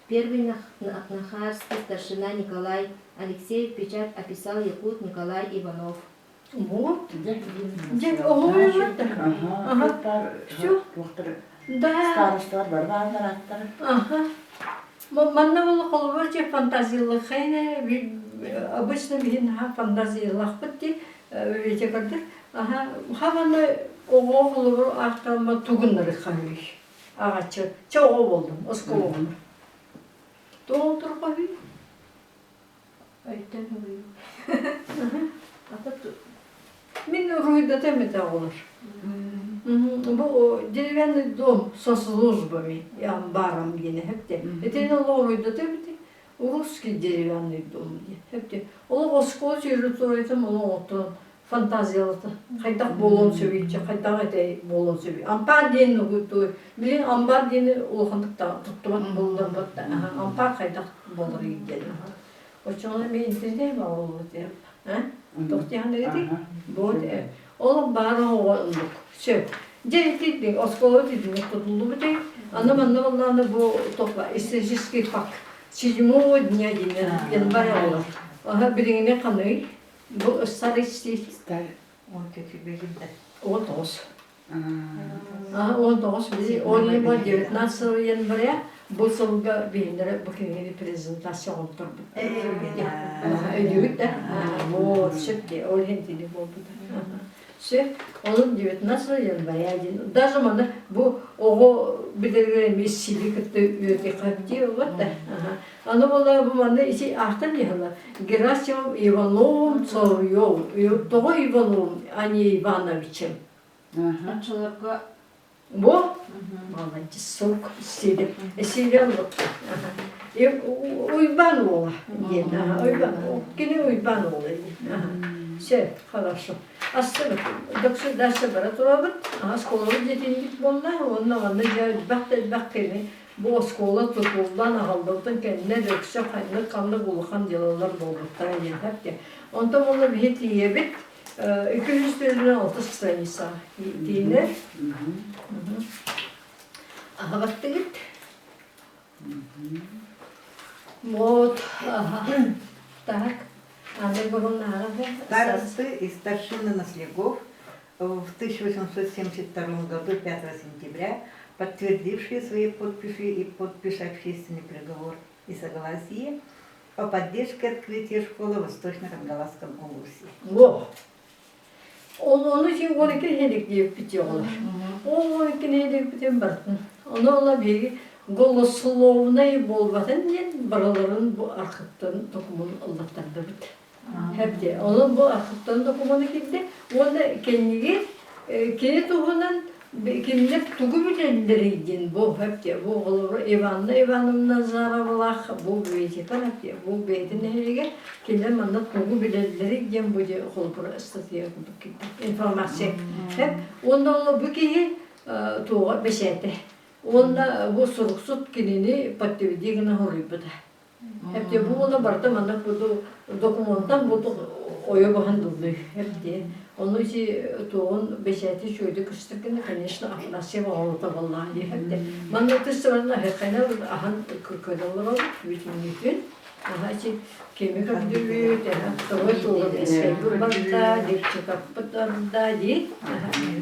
первый Нахарский старшина Николай Алексеев, печать описал Якут Николай Иванов. Вот. Дьэ, оҕо Ага. Все. Да. Старосталар бары бааллар аттара. Ага. Манна була холобур дьэ фантазиялыхайна обычно биһин ха фантазиялахпыт ди видите көрдөр аха хаманы оҕо холобур аахталма тугуннары хаһый аҕаччы чэ оҕо болдум оскуола оҕолор тоҕо турхаһый Өйтөн уруйу. Мин уруйдатам этэ оҕолор. Бу деревянный дом со службами и амбаром диэн эһэпте. Итини олох уруйдатам ити. Русский деревянный дом диэн. Эпте. Олох оскуола территориятын олох оттон фантазиялата. Хайдах буолуон сөбүй, хайдах этэй буолуон сөбүй. Ампаар диэн билин амбар диэни улаханнык туттубат буоллар ампаар хайдах буоларый диэн. Оччоҕуна мин интирдээм оҕолуу диэн. Туох диэхэнэгитий? Вот ол баар оҕо оннук. Сөп. Дьэ итинник оскуола итинник тутуллубут Аны манна буоллаҕына бу тохла исторический факт. Седьмого дня диэн январь оҕолор. Аха билиҥҥи ханый? Бу старый стиль. 19. 19 били он 19 января бу сылга биһиннэрэ бу кинигэни презентация оҥорторбут. Өйдүүгүт да? Вот, сөп дии, ол иһин тини буолбута. Сөп, onun 19 января диэн. Даже маны бу оҕо билэригэр эмиэ сили кытта үөрдиэххэ дии болбат да. Аны буолла бу манна ити аахтан иһэллэр. Герасимов Ивановым Соловьев. Тоҕо Ивановым, а не Ивановичем? Оччолорго Бу молодец, сук, сири, сири аллыкка. Уйбан уола диэн, Уйбан, кини Уйбан уола диэн. Все, хорошо. Астыбыт, доксу дальше бара турабыт, оскуолабыт дьиэтинник буолла, уонна манна дьэ элбэх да элбэх кини бу оскуола тутуллан аҕаллыбытын кэннэ дөксө ханнык ханнык улахан дьыалалар буолбуттара диэн хэпте. Онтон буолла биһи тиийэбит, 246 страница тиинэр. Аһабаттыгыт. Вот, ага. Так, Анна Егоровна, Старосты и старшины наслегов в 1872 году 5 сентября, подтвердившие свои подписи и подпись общественный приговор и согласие о поддержке открытия школы в Восточно-Кангаласском улусе. Во! Ол ону син 12 нэһилик диэбиппит оҕолор. Ол 12 нэһиликпитин бартын. Ону ола биһиги голословнай буолбатын диэн барыларын бу архыттан докумуон ыллаттардыбыт. Хэбде. Онон бу архыттан докумуона киирдэ. Уонна кэнниги кини туһунан кинилэр тугу билэллэрий диэн бу хэбде. Бу оҕолору Иванна Ивановна Назаровалаах бу библиотека хэбде. Бу бэйэтин нэһилиэгэ кинилэр манна тугу билэллэрий диэн бу дьэ холобура ыстатыйа курдук киирдэ. Информация. Хэп. Уонна ол бу киһи туоҕа бэчээтэ. Уонна бу суруксут кинини подтверди гына хоруйбута. Эптиэ бу уола барыта маннык буду докумуонтан буду ойо баһан дыллыы эптиэ. Ону ити туоҕун бэчээти үчүгэйдик көстөр гына, конечно, Афанасьева оҕолото буоллаҕа дии эптиэ. Манна тыс-сыбанна аһыаххайна аһан көрө олоробут бүтүннүүтүн. Аха ити кими көрдүбүт, тоҕо туоҕун эскэйбит барда, лепчикаппыт барда дии.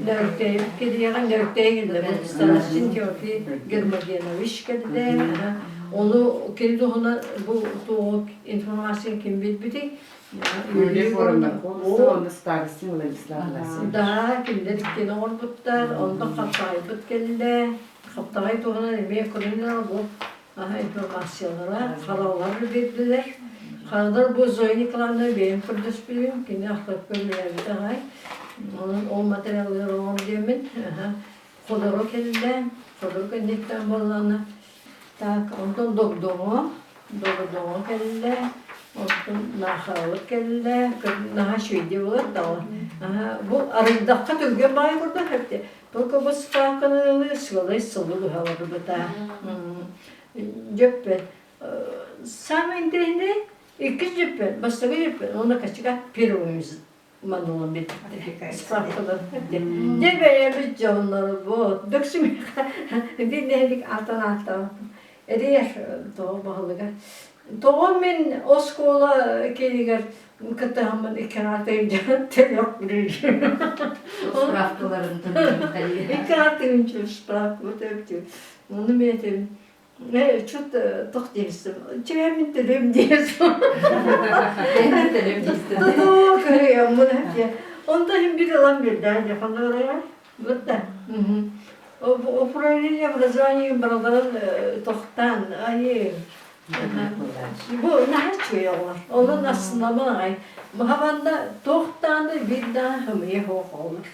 Нөрүктэйбит кэлиэҕэ, Нөрүктэйи кэллэ. Старостин Теофий Гермогенович кэллэ. Ону кини туһунан бу туох информация ким билбитий? Юрий Воронаков уонна Старостин Владислав Васильевич. Да, кинилэр иккиэн оҥорбуттар, онно хаптаҕайбыт кэллэ. Хаптаҕай туһунан эмиэ көрүнэр бу информациялара, хараллар биэрдилэр. Харалар бу Зоя Николаевна бэйэм көрдөспүтүм, кини ахтарпын билээбит аҕай. Онон ол материаллары оҥор диэммин, Ходоро кэллэ, ходоро кэнниттэн буоллаҕына Так, онтон Догдоҥо, Догдоҥо кэллэ, онтон Наахаралык кэллэ, наһаа үчүгэйдик буолар даҕаны. Аһа, бу арыйдахха түргэн баҕайы курдук эбит. Только бу справканы ылыы сыалай сылы быһаларбыта. Дьөппөн. Самое интересное, иккис дьөппөн, бастакы дьөппөн, уонна качка первый манулан биэрбиттэрэ. Справкалар. Дьэ бэйэбит дьоннорбут. Дөксүмүөхэ биир нэһилик аатан ааттаабаппын. Эриэр тоҕо баһылыга. Тоҕо мин оскуола киинигэр кыттыһаммын икки аатыгын төлөх Справкаларын төлөмүттэригэр. Икки аатыгын справка өптү. Оны мен этим Чут тох диэбистим. Чээмин төлөм диэбистим. Төлөм диэбистим. Тутуу кыһыйаммын диye. Онто иһин bir ылан биэрдэ дьахалларая. Бытта. Управление образования бараларын тохтаан айы Бу наһаа үчүгэй оҕолор. Онон астынабын аҕай. Махабанда туохтааны биир да хымыйа суох оҕолор.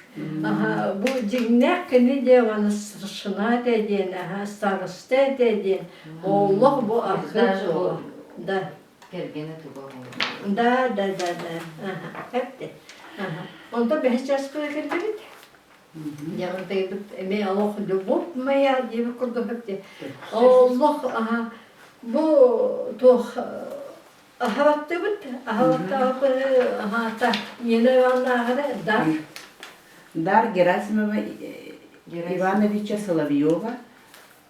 Аха, бу дьиҥнээх кини диэн старшина этэ диэн, аха, староста этэ диэн, олох бу архыып оҕо. Да. Кэргэнэ туга оҕолор. Да, да, да, да. Аха, эпти. Аха. Онтон бэһис чааспыга кэллибит. Дьаҕынтайбыт эмиэ олох любовь моя диэбит курдук эпти. Олох, аха, бу туох Аһабаттыбыт, аһабаттаабыт аһаата Нина Ивановнаҕа Дар. Дар Герасимова Ивановича Соловьева,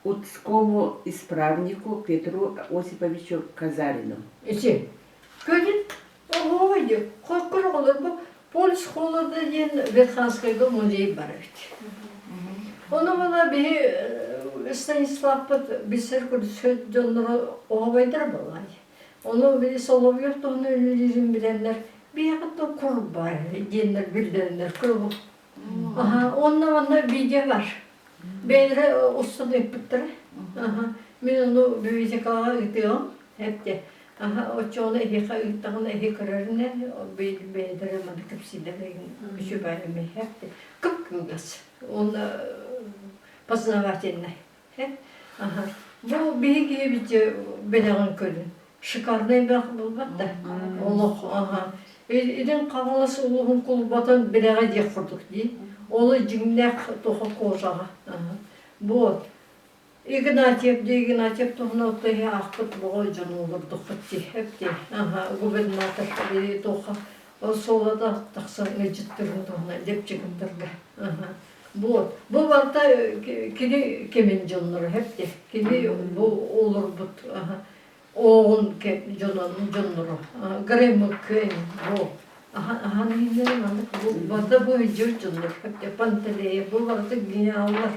Уцкому исправнику Петру Осиповичу Казарину. Ити. Көрүн, оҕо хоккор оҕолор бу Полис холода диэн Верханскайга музей бар эбит. Ону була биһи Станиславпыт билсэр көрсө дьонноро оҕобайдар буоллай. Ону били Соловьев туһунан үлэлиирин билэннэр, биһиэхэ то кур баар диэннэр биллэриннэр курбук. Аха, онно манна видео бар. Бэйэлэрэ устан ыыппыттара. Аха, мин ону библиотекаҕа ыытыаҕым. Эптэ. Аха, оччоҕуна эһиэхэ ыыттаҕына эһи көрөрүнэ бэйэлэрэ манна кэпсииллэр үчүгэй эптэ. Кып-кылгас. Уонна познавательнай. Аха. Бу биһи киһибит бэлэҕин көрүн. Шикарнай бэлэх буолбат да. Олох аха. Илин Хаҥалас улууһун кулубатын бэлэҕэ диэх курдук дии. Ол дьиҥнээх тоха кожаҕа. Бу Игнатьев дии Игнатьев туһунан отто иһи аахпыт боҕо дьон олордоххут дии. Эпти. Аха губернатор тоха суолата тахсан ыалдьыттарын туһунан лепчикинтарга. Аха. Вот. Бу барыта кини кэмин дьонноро хэпти. Кини бу олорбут оҕун дьонноро. Грэмыкын бу. Ахан иһиннэрин маннык бу барыта бу илдьир дьоннор хэпти. Пантелеев бу барыта генераллар,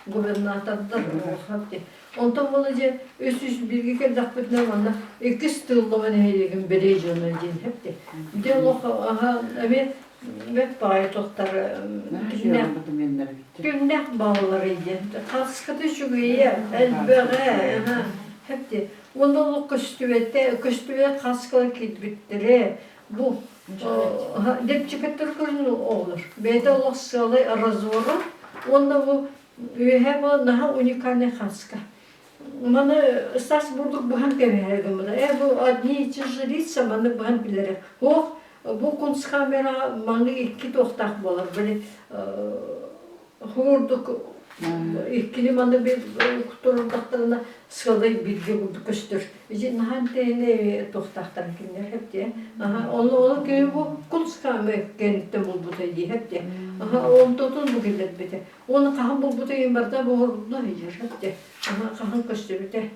губернатордар хэпти. Онтон буола дьэ 301-ге кэллэхпитинэ манна иккис тыыллама нэһилиэгин бэлиэ дьоно диэн хэпти. Дьэ олох аха эмиэ. Бэт баҕайы туохтар күннэх бааллар диэн. Хаската үчүгэйэ, элбэҕэ, хэпти. Уонна олох көстүбэтэ, көстүбэт хаскалар киирбиттэрэ. Бу депчикаттар көрүн оҕолор. Бэйэтэ олох сыалай разора. Уонна бу үөһэ бу наһаа уникальный хаска. Маны Стас бурдук быһан кэбиһэр гыммыта. Э, бу одни и те же лица маны быһан билэрэ. Ох, бу кунсткамера маны икки туохтаах буолар. Били хуурдук иккини маны bir турурдахтарына сыалай бирге курдук көстөр. Ити наһаа тэһини туохтаахтар кинилэр хэптиэ. Аха, оны оны кини бу кунсткамера кэнниттэн булбута дии хэптиэ. Аха, онтотун бу киллэрбитэ. Уонна хаһан булбута иһин барыта буһурдуна сылдьар дьэ хаһан көстүбүтэ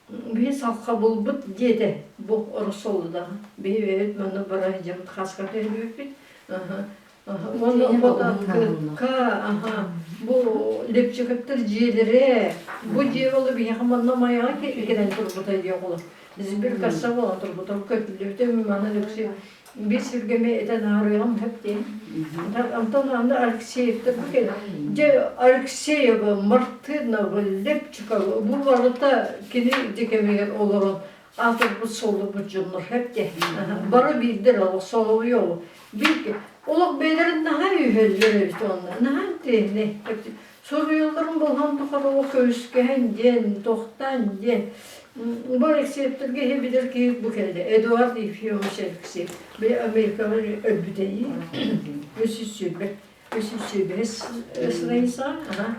биһи салха булбут диэтэ бу Ороссолудаҕа биһи бэйэбит манна бара сылдьабыт хаска түһүбүппүт уонна фотоакка бу Лепчиковтар дьиэлэрэ бу дьиэ ол биһиэхэ манна Майаҕа кэлэн турбута дии оҕолор сберкасса буолан турбута көтүллүбүтэ маны Лепси Биир сиргэми этэн аарыаҕым сөп диэн. Антон аны Алексеевтар бу кэлэ. Дьэ Алексеева, Мартынова, Лепчикова бу барыта кини дьэ кэмигэр олорон аатырбыт суоллубут дьоннор сөп диэн. Бары биирдэр олох соловьеву. Биир олох бэйэлэрин наһаа үһөллөр эбит онно. Наһаа интэриэһинэй. Суруйалларын болҕомто хоруо көмүскэһэн диэн, тохтоон диэн. Бу Алексеевтарга иһи билэр киһи бу кэллэ. Эдуард Ефимович Алексеев. Били Америкаҕа өлбүтэйи. 320 325 страница. Ага.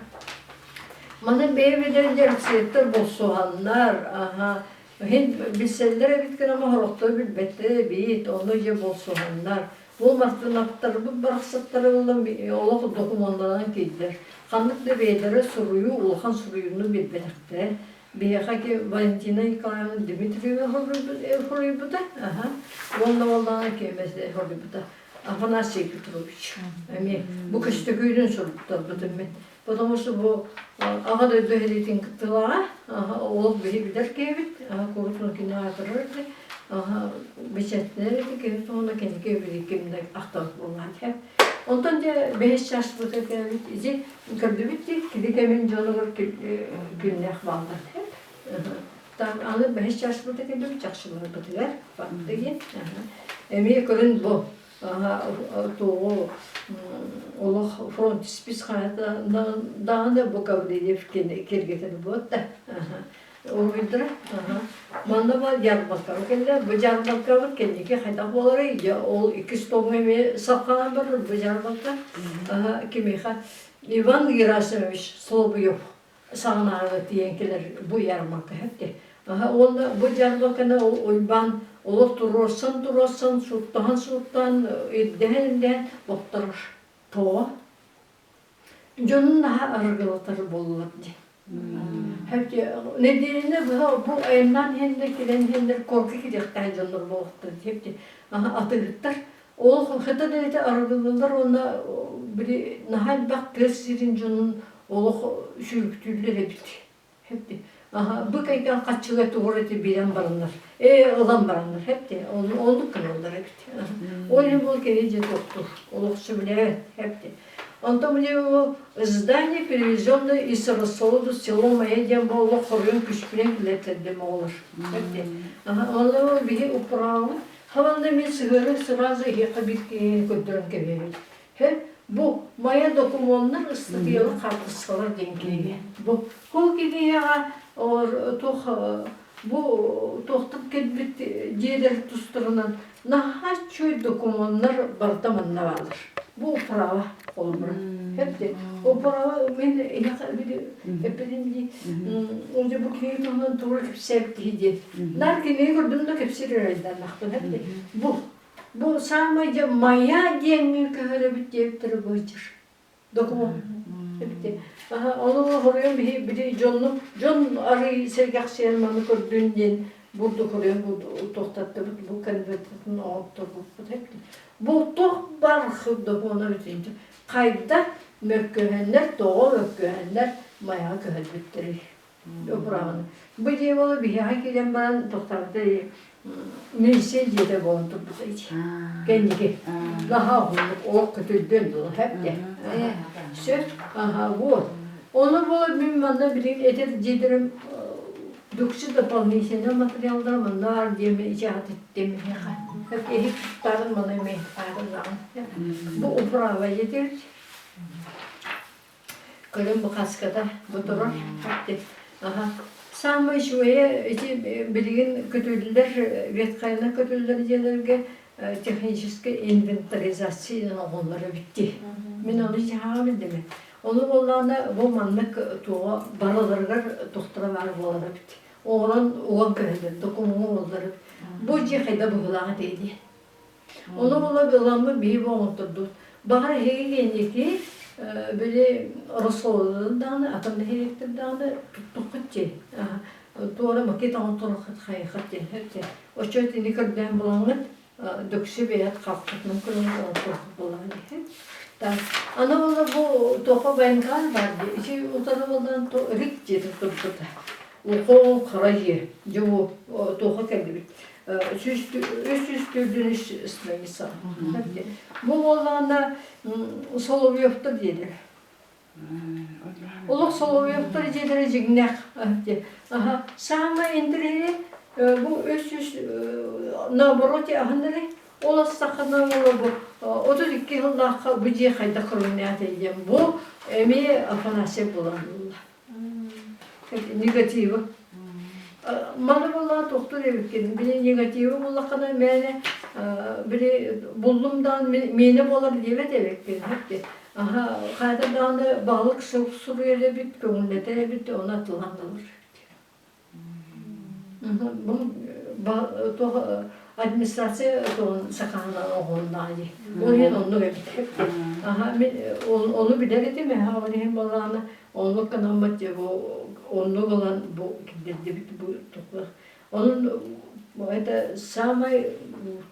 Маны бэйэ-бэйэлэрин Алексеевтар болсуһаннар, ага. Иһин билсэллэр эбит гына сорохтор билбэттэр эбит, ону дьэ болсуһаннар. Бу мартынаптарбыт барахсаттары ылан олох докумуоннарынан киирдэр. Ханнык да бэйэлэрэ суруйуу, улахан суруйууну билбэтэхтэрэ. Биһиэхэ ки Валентина Николаевна Дмитриева хоруйбута, уонна уоллаана киэмэс хоруйбута. Афанасий Петрович. Эмиэ бу көстөкүүнүн суруктарбытым мин. Потому что бу Аҕа дойду сэриитин кыттыылааҕа, ол биһи билэр киһибит, курутун кини аатырар этэ, бэчээттэнэр этэ, кини туһунан кэнники били ким да ахтабыт буоллаҕа этэ. Онтон дьэ бэһис чааспыт этээбит, ити көрдүбүт дии, кини кэмин дьонугар күннээх бааллар этэ. Аны бэһис чааспыт кэлбит чахчыларбытыгар барда диэн. Эмиэ көрүн бу туоҕу олох фронтиспис даҕаны бу Гаврильев киргэтэн буот да уруйдара манна бу дьаарбалкаҕа кэллэ бу дьаарбалкабыт кэнники хайдах буоларый дьэ ол иккис томҥа эмиэ сапхалаан барар бу дьаарбалка кимиэхэ Иван Герасимович Соловьев саҕанааҕы тиийэн кэлэр бу ярмарка хэпти. Уонна бу дьаарбаканы Уйбаан олох туруорсан-туруорсан, суттаһан-суттаан, ирдэһэн-ирдэһэн бопторор. Тоҕо? Дьонун наһаа арыгылатар буоллулар дии. Нэдиэлэни быһа бу айаннаан иһэннэр кэлэн иһэннэр корка кириэхтээх дьоннор буолуохтар диэбити. Атыыһыттар ол хата да ити арыгылыыллар уонна били наһаа элбэх тыа сирин дьонун олох сүүрүктүүллэр эбит. Хэпти. Аха, бу кайкан хаччыга тугур эти билэн бараннар. Э, ылан бараннар. Хэпти. Оннук гыналлар эбит. Ол иһин бұл кини дьэ тохтур. Олох сөбүлээбэт. Хэпти. Онтон били ол здание, перевезенное из Рассолоду село Мая диэн бу олох хоруйун күспүнэн билэттэрдим оҕолор. Хэпти. Аха, онно биһи управа Хаванда мин сыһыары сразу иһиэхэ биир киһини көрдөрөн кэбиһэбит. Һэ, бу моя докумуоннар ыстатыйалар хаартыскалар диэн кинигэ. Бу ол кинигэҕэ туох бу туохтан кэлбит дьиэлэр тустарынан наһаа үчүгэй докумуоннар барыта манна бааллар. Бу управа холобура. Хэпти. Управа мен эппитим дии уже бу киһи туһунан тугу кэпсээбит киһи диэн. Наар кинигэ көрдүм да кэпсиир эрэллэннахпын. Хэпти. Бу Бу саамай дьэ Майа диэҥҥэ көһөрөбүт диэбиттэрэ быычыр. Докумуон. Эбити. Ону хоруйан биһи били дьонну дьон арый сэргэхсийэн маны көрдүн диэн бурдук хоруйан бу туохтаттыбыт бу конвертатын оҥотторбуппут эбити. Бу туох бар докумуона бүтүнчү хайда мөккөһөннөр тоҕо мөккөһөннөр Майаҕа көһөрбүттэрий. Управаны. Бу дьиэ буола биһиэхэ киирэн баран тохтообута. Милиция дьиэтэ буолан турбута ити. Кэнники. Наһаа уһуннук олох көтүллүөн дылы хэпте. Сөп. Ага, вот. Ону буолар мин манна билигин этэр дьиэлэрим дуксы дополнительный материалдар манна баар диэми ичаат иттим миэхэ. Эһик туттарын маны мен аарыллаҕын. Бу управа дьиэтир. Көрөн бу хаската бу турар. Аха. Самый үчүгэйэ ити билигин көтүллэр, ветхайна көтүллэр дьиэлэргэ техническэй инвентаризация оҥоһуллар эбит Мин ону дьаһаҕа билдим. Ону буоллаҕына бу маннык туоҕа барыларыгар тохторо баар буолар эбит. Оҥорон уган көһөллөр, докумуоҥу уоллар. Бу дьиэ хайда быһыылаах этэ дии. Ону була ыламмыт биһи бу оҥоттордубут. Баҕар эһиги кэнники били Ороссолуодан даҕаны, атын нэһилиэктэр даҕаны туттуххут дии. Туора макет оҥоттороххут хайыххат диэн сөп Оччо итини көрдөөн булаҥҥыт дөксө бэйэт халхытынан көрөн оҥоттороххут буоллаҕа дии. Так, аны буолла бу туохха военкомат баар дии. Ити утары буоллан то рик дьиэтэ турбута. Ухоо хара дьиэ. Дьэ бу туохха кэллибит. 303 страница. Бу буоллаҕына Соловьевтар диэлэр. Олох Соловьевтар дьиэлэрэ дьиҥнээх. Аха, саамай интэриэһинэй бу 300 наоборот аһыннары ол астаххына бу 32 сыллаахха бу дьиэ хайдах көрүҥнээх диэн бу эмиэ Афанасьев булан ылла. Негативы. Маны буоллаҕа тохтуур эбиккин. Били негативы буллаххына мээнэ били буллум даҕаны миэнэ буолар диэбэт эбиккин. Аха, хайда даҕаны баһылык суруйар эбит, көҥүллэтэр эбит, ону атыллан да ылар. Бу туох администрация туон сакаана оҕолунаа дии. Ол иһин оннук эбит. Аха, мин ону билэр этим, эһэ ол иһин буоллаҕына оннук гынаммыт дьэ бу оннук ылан бу киллэрдибит бу туох Онон это самый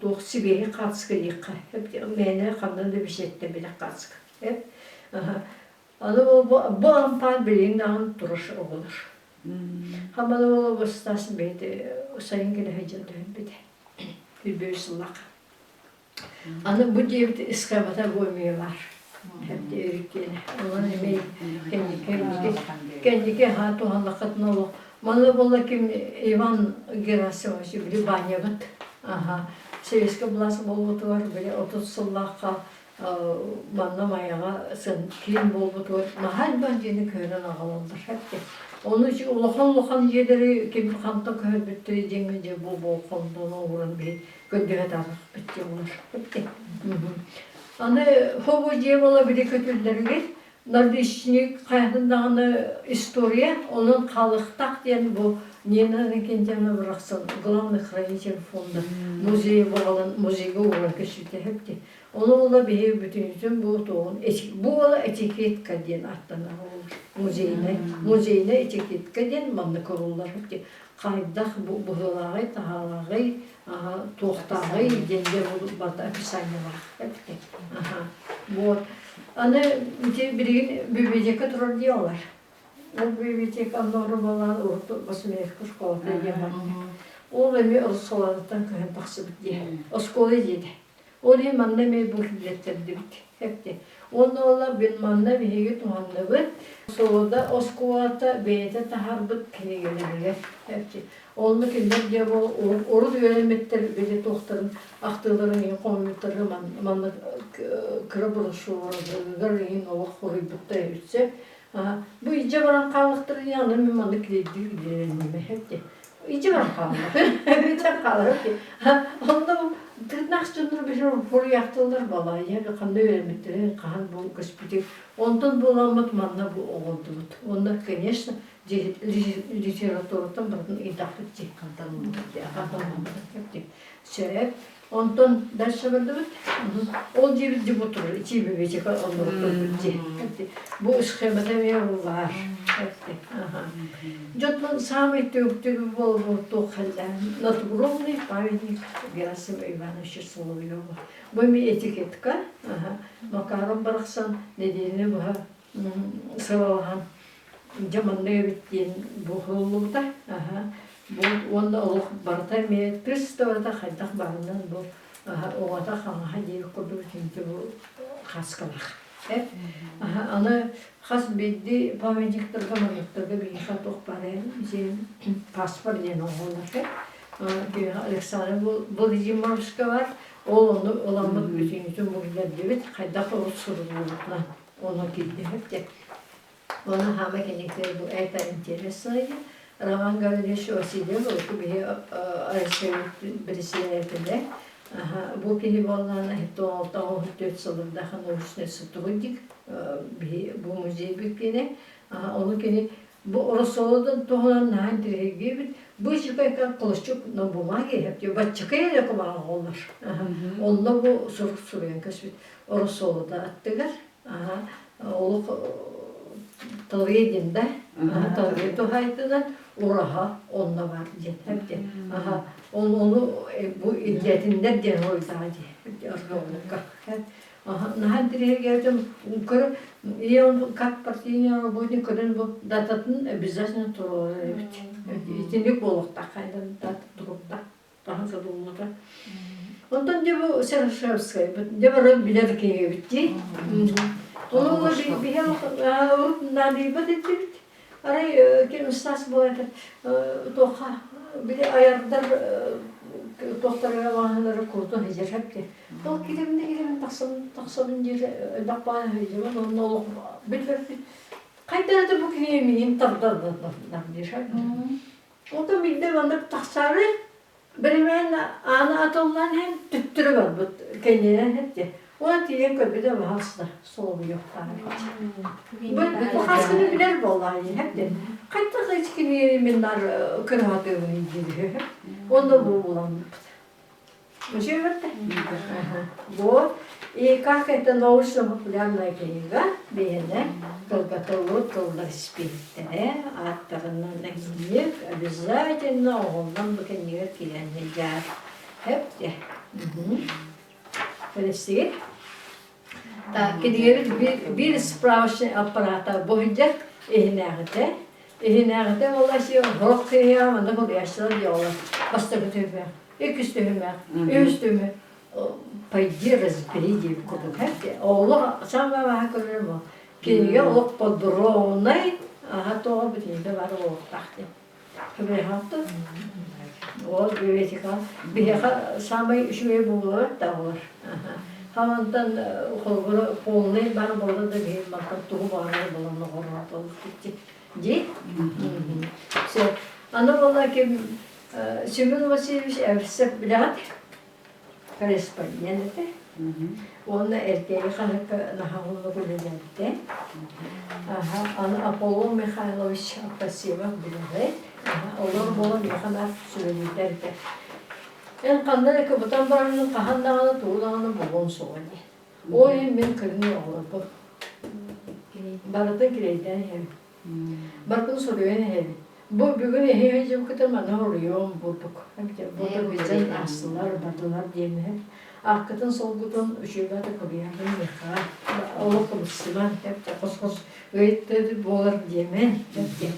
туох сибиэһи хаацка диэххэ мээнэ ханна да бисиэттэммэтэх хаацка. Аны бу ампаар билигин даҕаны турар оҕолор. Хамана уола Стас бэйэтэ сайын кэлэ сылдьан түһэрбитэ. Күлбү сыллаах. Аны бу диэбит схемата бу эмиэ баар. Өрүккиэнэ. Онон эмиэ кэнники кэнники аһаа туһаннаххытына олох. Манна буолла ким Иван Герасимович били Банябыт. Аха. Советскай былаас буолбутугар били 30 сыллаахха манна Майаҕа киин буолбутугар наһаа элбэх дьиэни көһөрөн аҕалаллар эбит. Ону улахан-улахан дьиэлэри ким хантан көһөрбүттэрий диэҥҥэ дьэ бу болҕомтону ууран биһи көрдөһө таарыахпыт диэн олор эбит. Аны хобу дьиэ буола били көтүллэригэр наличник хайатын даҕаны история, онон халыктах диэн бу Нина Иннокентьевна барахсан главный хранитель фонда музейы буолан музейга ууран көстүтэ эбит. Ону уола биһиги бүтүнүтүн бу туоҕун бу уола этикетка диэн аттанар ол музейнай музейнай этикетка диэн манна көруллар хайдах бу быһыылааҕый таһаалааҕый туохтааҕый диэн дьэ бу барыта описаниелаах эбит вот аны ити билигин библиотека турар дии олар ол библиотека оннооро буолан урут Василевка школата диэн бар ол эмиэ оскуолаттан көһөн тахсыбыт дии оскуола диэтэ Ол иһин манна эмиэ бу киллэртэрдибит. Эптэ. Уонна ола бин манна биһиги туһанныбыт. Солода оскуолата бэйэтэ таһаарбыт кинигэлэригэр. Эпти. Онно кинилэр дьэ бу урут үөрэммиттэр били туохтарын ахтыыларын иһин хомуйбуттары манна кыра брошюраларыгар иһин олох хоруйбуттар эбитсэ. Бу илдьэ баран хаалыахтарын аны мин манна килийдии илдьирэнним эпти. Ичи бар хаалар. Ичи хаалар. Онно тырнаах дьоннор бишер хоруйахтылар балайа ханна үөрэммиттэрин хаһан бу көспүтү. Онтон буоламмыт манна бу оҕолдубут. Онно, конечно, литератураттан барытын ыйдахпыт дии. Хантан Сөп. Онтон дальше бардыбыт. Ол диэбит дьи бу турар. Ичи библиотека оннук турбут дии. Бу схемата эмиэ баар. Дьонтон самый түбүктүбү буолбут надгробный памятник Герасима Ивановича Соловьева. Бу эми этикетка Макаров барахсан нэдиэлэни быһа сыралаһан дьэ манна эбит диэн бу хуллубута. Бу уонна олох барыта эмиэ тыс да барыта хайдах баарынан бу оҕото хаҥаһа диир курдук итинти бу хаскалах. Аны хас биирдии памятниктарга манныктарга биһиэхэ туох баар паспорт диэн оҥоһуллар. Александр Владимировичка бар, ол ону ыламмыт бүтүннүүтүн бу биллэрдибит, хайдах урут суруллубутунан ону киирдибит. Оны хаама кэнниттэн бу это интересное. Роман Гаврильевич Васильев урукку биһи Россия председателэ. Бу киһи буоллаҕына 1964 сылырдаах научный сотрудник биһи бу музей бүккине. Ону кини бу Росолодон туһунан наһаа интириэһиргиибит. Бу чыкайка клочок на бумаге, баччакай эрэ кумааҕы олор. Онно бу сурук суруйан көспүт Росолода аттыгар. Олох талыы диэн да, талыы туһаайытынан ураһа онно бар диэн эбит. Ол ону бу ирдээтиннэр диэн хоруйдаҕа дии археологка. Наһаа интириэһиргээбитим көр и он как партийный работник көрөн бу дататын обязательно туруорар эбит. Итинник буолуохтаах хайдан дата туруохтаах. Таһын содуллута. Онтон дьэ бу Серошевскай, дьэ бары билэр киһибит дии. Ону биһи урут наадыйбат этибит. Арай ким ыстаас буолар туохха били айардар туохтарыгар маҕаһыылары курутун сылдьар хэпти. Ол киремне киремин тахсан тахсабын диир элбэх баҕа сылдьабын онно олох билбэппит. Хайдах это бу киһи миигин тардар диир. Онтон биирдэ маннык тахсаары, бэримээн ааны атыллаан иһэн төттөрү барбыт кэннинэн эттэ. Уонна тиийэн көрбүтэ баһаалыста солобуйуохтаах эбит. Бу хаскыны билэр буоллаҕа дии эттэ. Хайдах ичкини мин нар кыраһатыыбын диир. Онно бу буламмыт. Вот. И как это научно-популярная книга бэйэнэ кылгатыллыбыт тыллар испииһиктэрэ ааттарынан эҥинник обязательно оҕоллон бу кэннигэр киирэн сылдьар. Хэп Кэлэстигит? Так, кинигэбит биир справочный аппарата бу сылдьар иһинээҕитэ. Иһинээҕитэ буолла сорох киһиэхэ манна кулуйааччылар диэҕэлэр бастакы түһүмэх. Иккис түһүмэх, үһүс түһүмэх пойди разбери диэбит курдук Олох самое баһа көрөрүм ол. Кинигэ олох подробнай, аха тоҕо бүтүнүтэ бары олохтоох диэн. Көмөлөһөөхтөр. Ол библиотека биһиэхэ самай үчүгэй буолар да олор. Хамантан холобура полный бар буолла да биһи мантан тугу баҕарар булан оҕороот Ди? Все. Аны буолла ким Семен Васильевич Эвсев билэҕит? Корреспондент этэ. Уонна Эркээйи хаһыакка наһаа уһуннук үлэлээбитэ. Аны Аполлон Михайлович Апасимов билэҕит. Олор буолан миэхэ наар сүбэлииллэр этэ. Эн ханна эрэ кыбытан бараҥҥын хаһан даҕаны тугу даҕаны булуоҥ суоҕа дии. Ол иһин мин кыргын оҕолорбун барытын кирэйдээн иһэбин. Барытын суруйан иһэбин. Бу бүгүн эһиги дьылкыта маны оруйуом бурдук. Бу билэн аастылар, бардылар диэмэһин. Ааккытын солгутун үчүгэй да кыбыйаҕын миэхэ олох кыбыстыман хос-хос ыйыттыы буолар диэмэн диэн.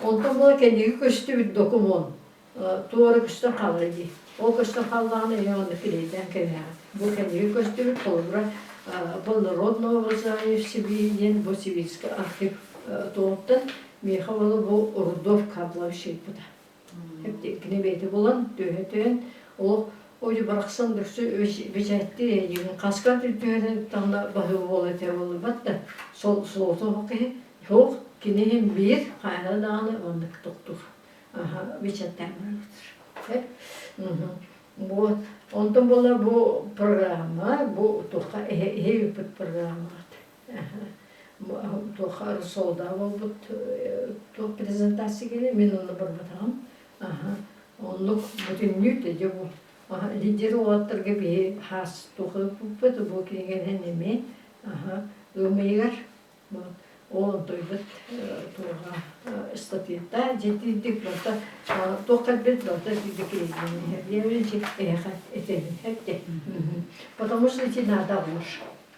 Онтон була кэнниги көстүбүт докумуон туора көстөн хаалар дии. Ол көстөн хааллаҕына ийэ онно килиэйдээн кэбиһэҕин. Бу кэнниги көстүбүт холобура бұл народного образования в Сибири диэн бу Сибирский архив туоттан миэхэ буола бу Рудольф Каблович ыйыппыта. Кини бэйэтэ булан түөһэ түһэн олох Ой барахсан дөксө бэчээттии эйигин хаска түһэрин таһына баһыы буола этэ буолбат да сол суолта киһи суох кини иһин биир хайа даҕаны оннук тохтуур бэчээттээн барабыт. Вот. Онтон буола бу программа, бу туохха эһэ ыыппыт программаҕыт. Туохха Росолда буолбут туох презентация кэлэ, мин онно барбатаҕым. Оннук бүтүннүү дьэ бу лидер уолаттарга биһи хаас туох ыыппыппыт бу кинигэнэн эмиэ ыам ыйыгар Ол онтуйбут туоҕа ыстатыйата дьэ барыта туох кэлбит барыта итинник эһиэхэ этэбин эттэ потому что ити наада буолар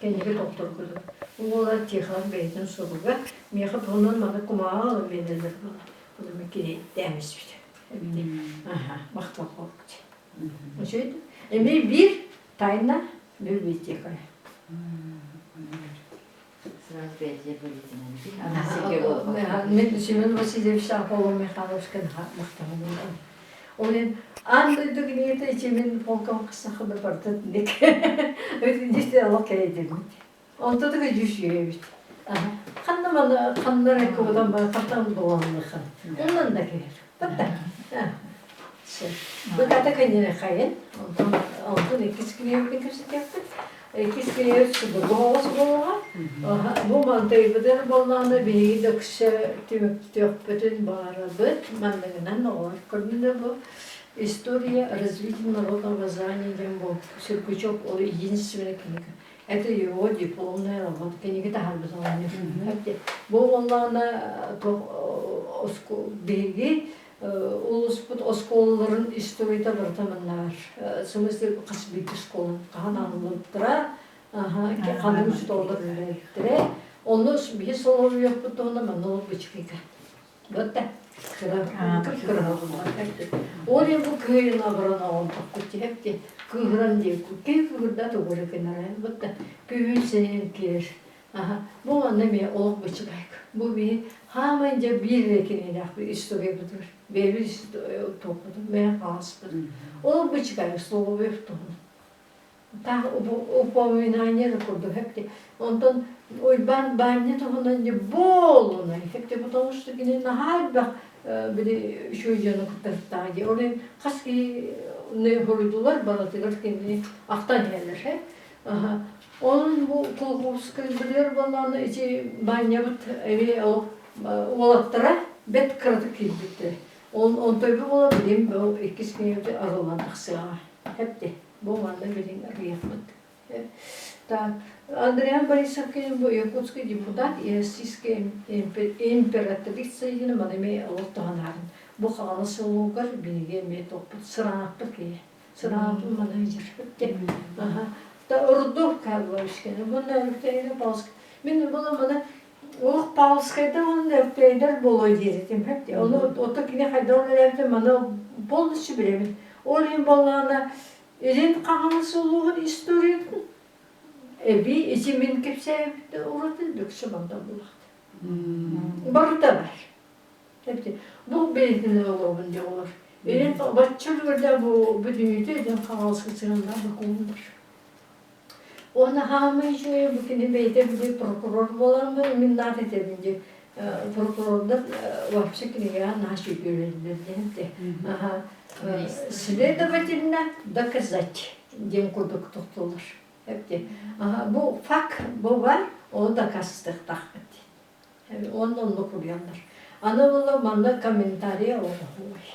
кэнниги тохторгутун уола Тихон бэйэтин суруга миэхэ туһунан маны кумааҕы ылан биэрэллэр буолла ону мин кини тээмиспит. Аха, махтал холкучу. Үчүгэй. Эми биир тайна библиотекарь. Сразу пять Мен Семен Васильевич Аполлон Михайловичка махтанабын. Ол иһин аан дойду кинигэтэ ичимин полкам хасахына барыта ник. Өтүндүсте олох кэйдибит. Онто да көдьүүсүйэбит. Ханна маны ханна эрэ кыбытан бар хантан булаллыхан. Оннан да кэлэр. Батта. Быката кэннинэ хайын. Онтон онтон иккис кинигэбитин кэпсэтиэхпит. Иккис кинигэбит судургу оҕус буолуоҕа. Бу мантайбытын буоллаҕына биһиги дөксө түмүктүөхпүтүн баҕарабыт. Манныгынан оҕолор көрдүнэ бу История развития народного знания диэн бу Сүргүчок ол единственная книга. Это его дипломная работа. Кинигэ таһаарбыт оҕонньор. Бу буоллаҕына биһиги улууспут оскуолаларын историята барыта манна баар. В смысле хас биирдии школа хаһан аһыллыбыттара, ханнык учууталлар үлэлээбиттэрэ. Онно биһи солоруйуохпут туһунан манна ол бычкыйга. Вот так. Ол бу кыайын абыран оҕонтохпут тиһэпти кыыһыран диэ кий кыыһырда тугура кынара вот күүһүн сэнин киэр аха бу манна эмиэ олох бычыгайк бу биһи хаамай дьэ биир эрэ кинилээхпит история бытыр бэйэбит туохпутун мэ хааспыт ол бычыгай слово туһун Таах упоминание да курдук эпти. Онтон Уйбаан Баанньа туһунан дьэ буолунай эпти, потому что кини наһаа элбэх били үчүгэй дьону кытта дии. Ол иһин хас киһи хоруйдулар барытыгар кинини ахтан иһэллэр э. Онон бу Кулаковскайбытыгар буоллаҕына ити Баанньабыт эмиэ ол уолаттара бэрт кыратык киирбиттэр. Онтойбу буола билим бу иккис кинигэбит арыллан тахсыаҕа. Эпти. Бу манна билин арыйахпыт. Так, Андриан Борисов кини бу якутский депутат и российская императрица диэн маны эмиэ олох туһанаарын. Бу Хаҥалас улуугар биһиги эмиэ топпут сырааппыт киһи. Сырааппын маны дьэрпит Аха. Та ордук Карловичканы. Бунна өртөйүнэ Павловск. Мин була маны олох Павловскайда уонна өртөйдөр болой диэтим. Ону ото кини хайдах үлэлээбитин маны полностью билэбин. Ол иһин буоллаҕына, Илин Хаҥалас улууһун историятын эбии ити мин кэпсээбит ураты дөксө мандан булахта. Барыта бар. Эбити бу бэйэтинэн олоробун диye олор. Илин бачча үлүгэрдээх бу бүтүннүүтэ Илин Хаҥаласка сыһыаннаах докумуон бар. Уонна хаамыы үчүгэйэ бу кини бэйэтэ били прокурор буолармын мин наат этэбин дии прокурордар вообще кинигэҕэ наһаа сүгүрэллэр диэн Аха следовательно доказать диэн курдук тохтуулар эпти бу факт бу бар ол дакаастыахтаахпыт диэн уонна оннук уруйаллар аны була манна комментарий оҥоһуой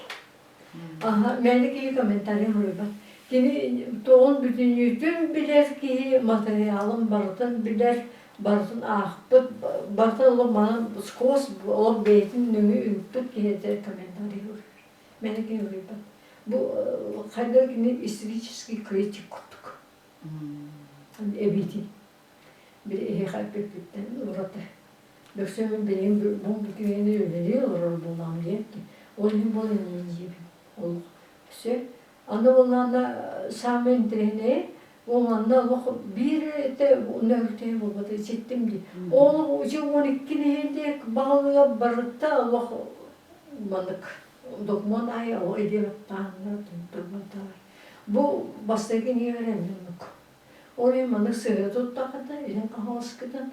Аха, мээнэ киһи комментарий суруйбат. Кини туоҕун бүтүннүүтүн билэр киһи матырыйаалын барытын билэр, барытын аахпыт, барытын олох манан сквозь олох бэйэтин нөҥүө ыыппыт киһи этэ комментарий суруйар. Мээнэ киһи суруйбат. Бу хайдах кини исторический критик курдук. Эбиитин. Били эһиэхэ эппиппиттэн ураты. Өссө мин билигин бу киһини үлэлии олорор буоллаҕым диэн ол иһин буолан инньэ диибин олох өссө аны буоллаҕына саамай интэриэһинэйэ ол манна олох биир этэ нөһүртэһи буолбата ичиттим дии ол ичи 12 нэһилиэк баһылыга барыта олох маннык докумуон аайы ол идея баттааһыннара турбаталар бу бастакы кинигэ оннук ол иһин маннык сыһыа туттаххына илин хаһаласкытын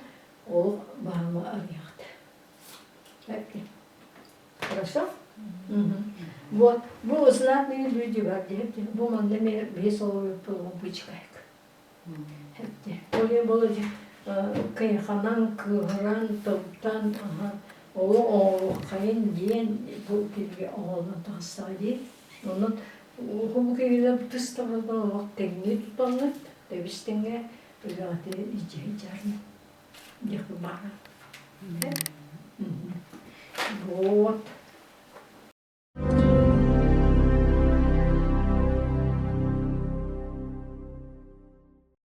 Ол баама арыйахта. Хорошо? Вот, бу знатные люди бар диэбит. Бу манна мен бес олоруйуппун бычкайык. Хепте. Оле боло кыйханан, кыыһыран, тымтан, олу оҥоруоххайын диэн бу кинигэ оҥоһуллан таҕыстаҕа дии. Онон бу кинигэлэр тыс табылган олох тэҥнии тутаҥҥыт, тэбис тэҥҥэ үлэҕитин илдьэ сылдьарым диэх баара. Вот.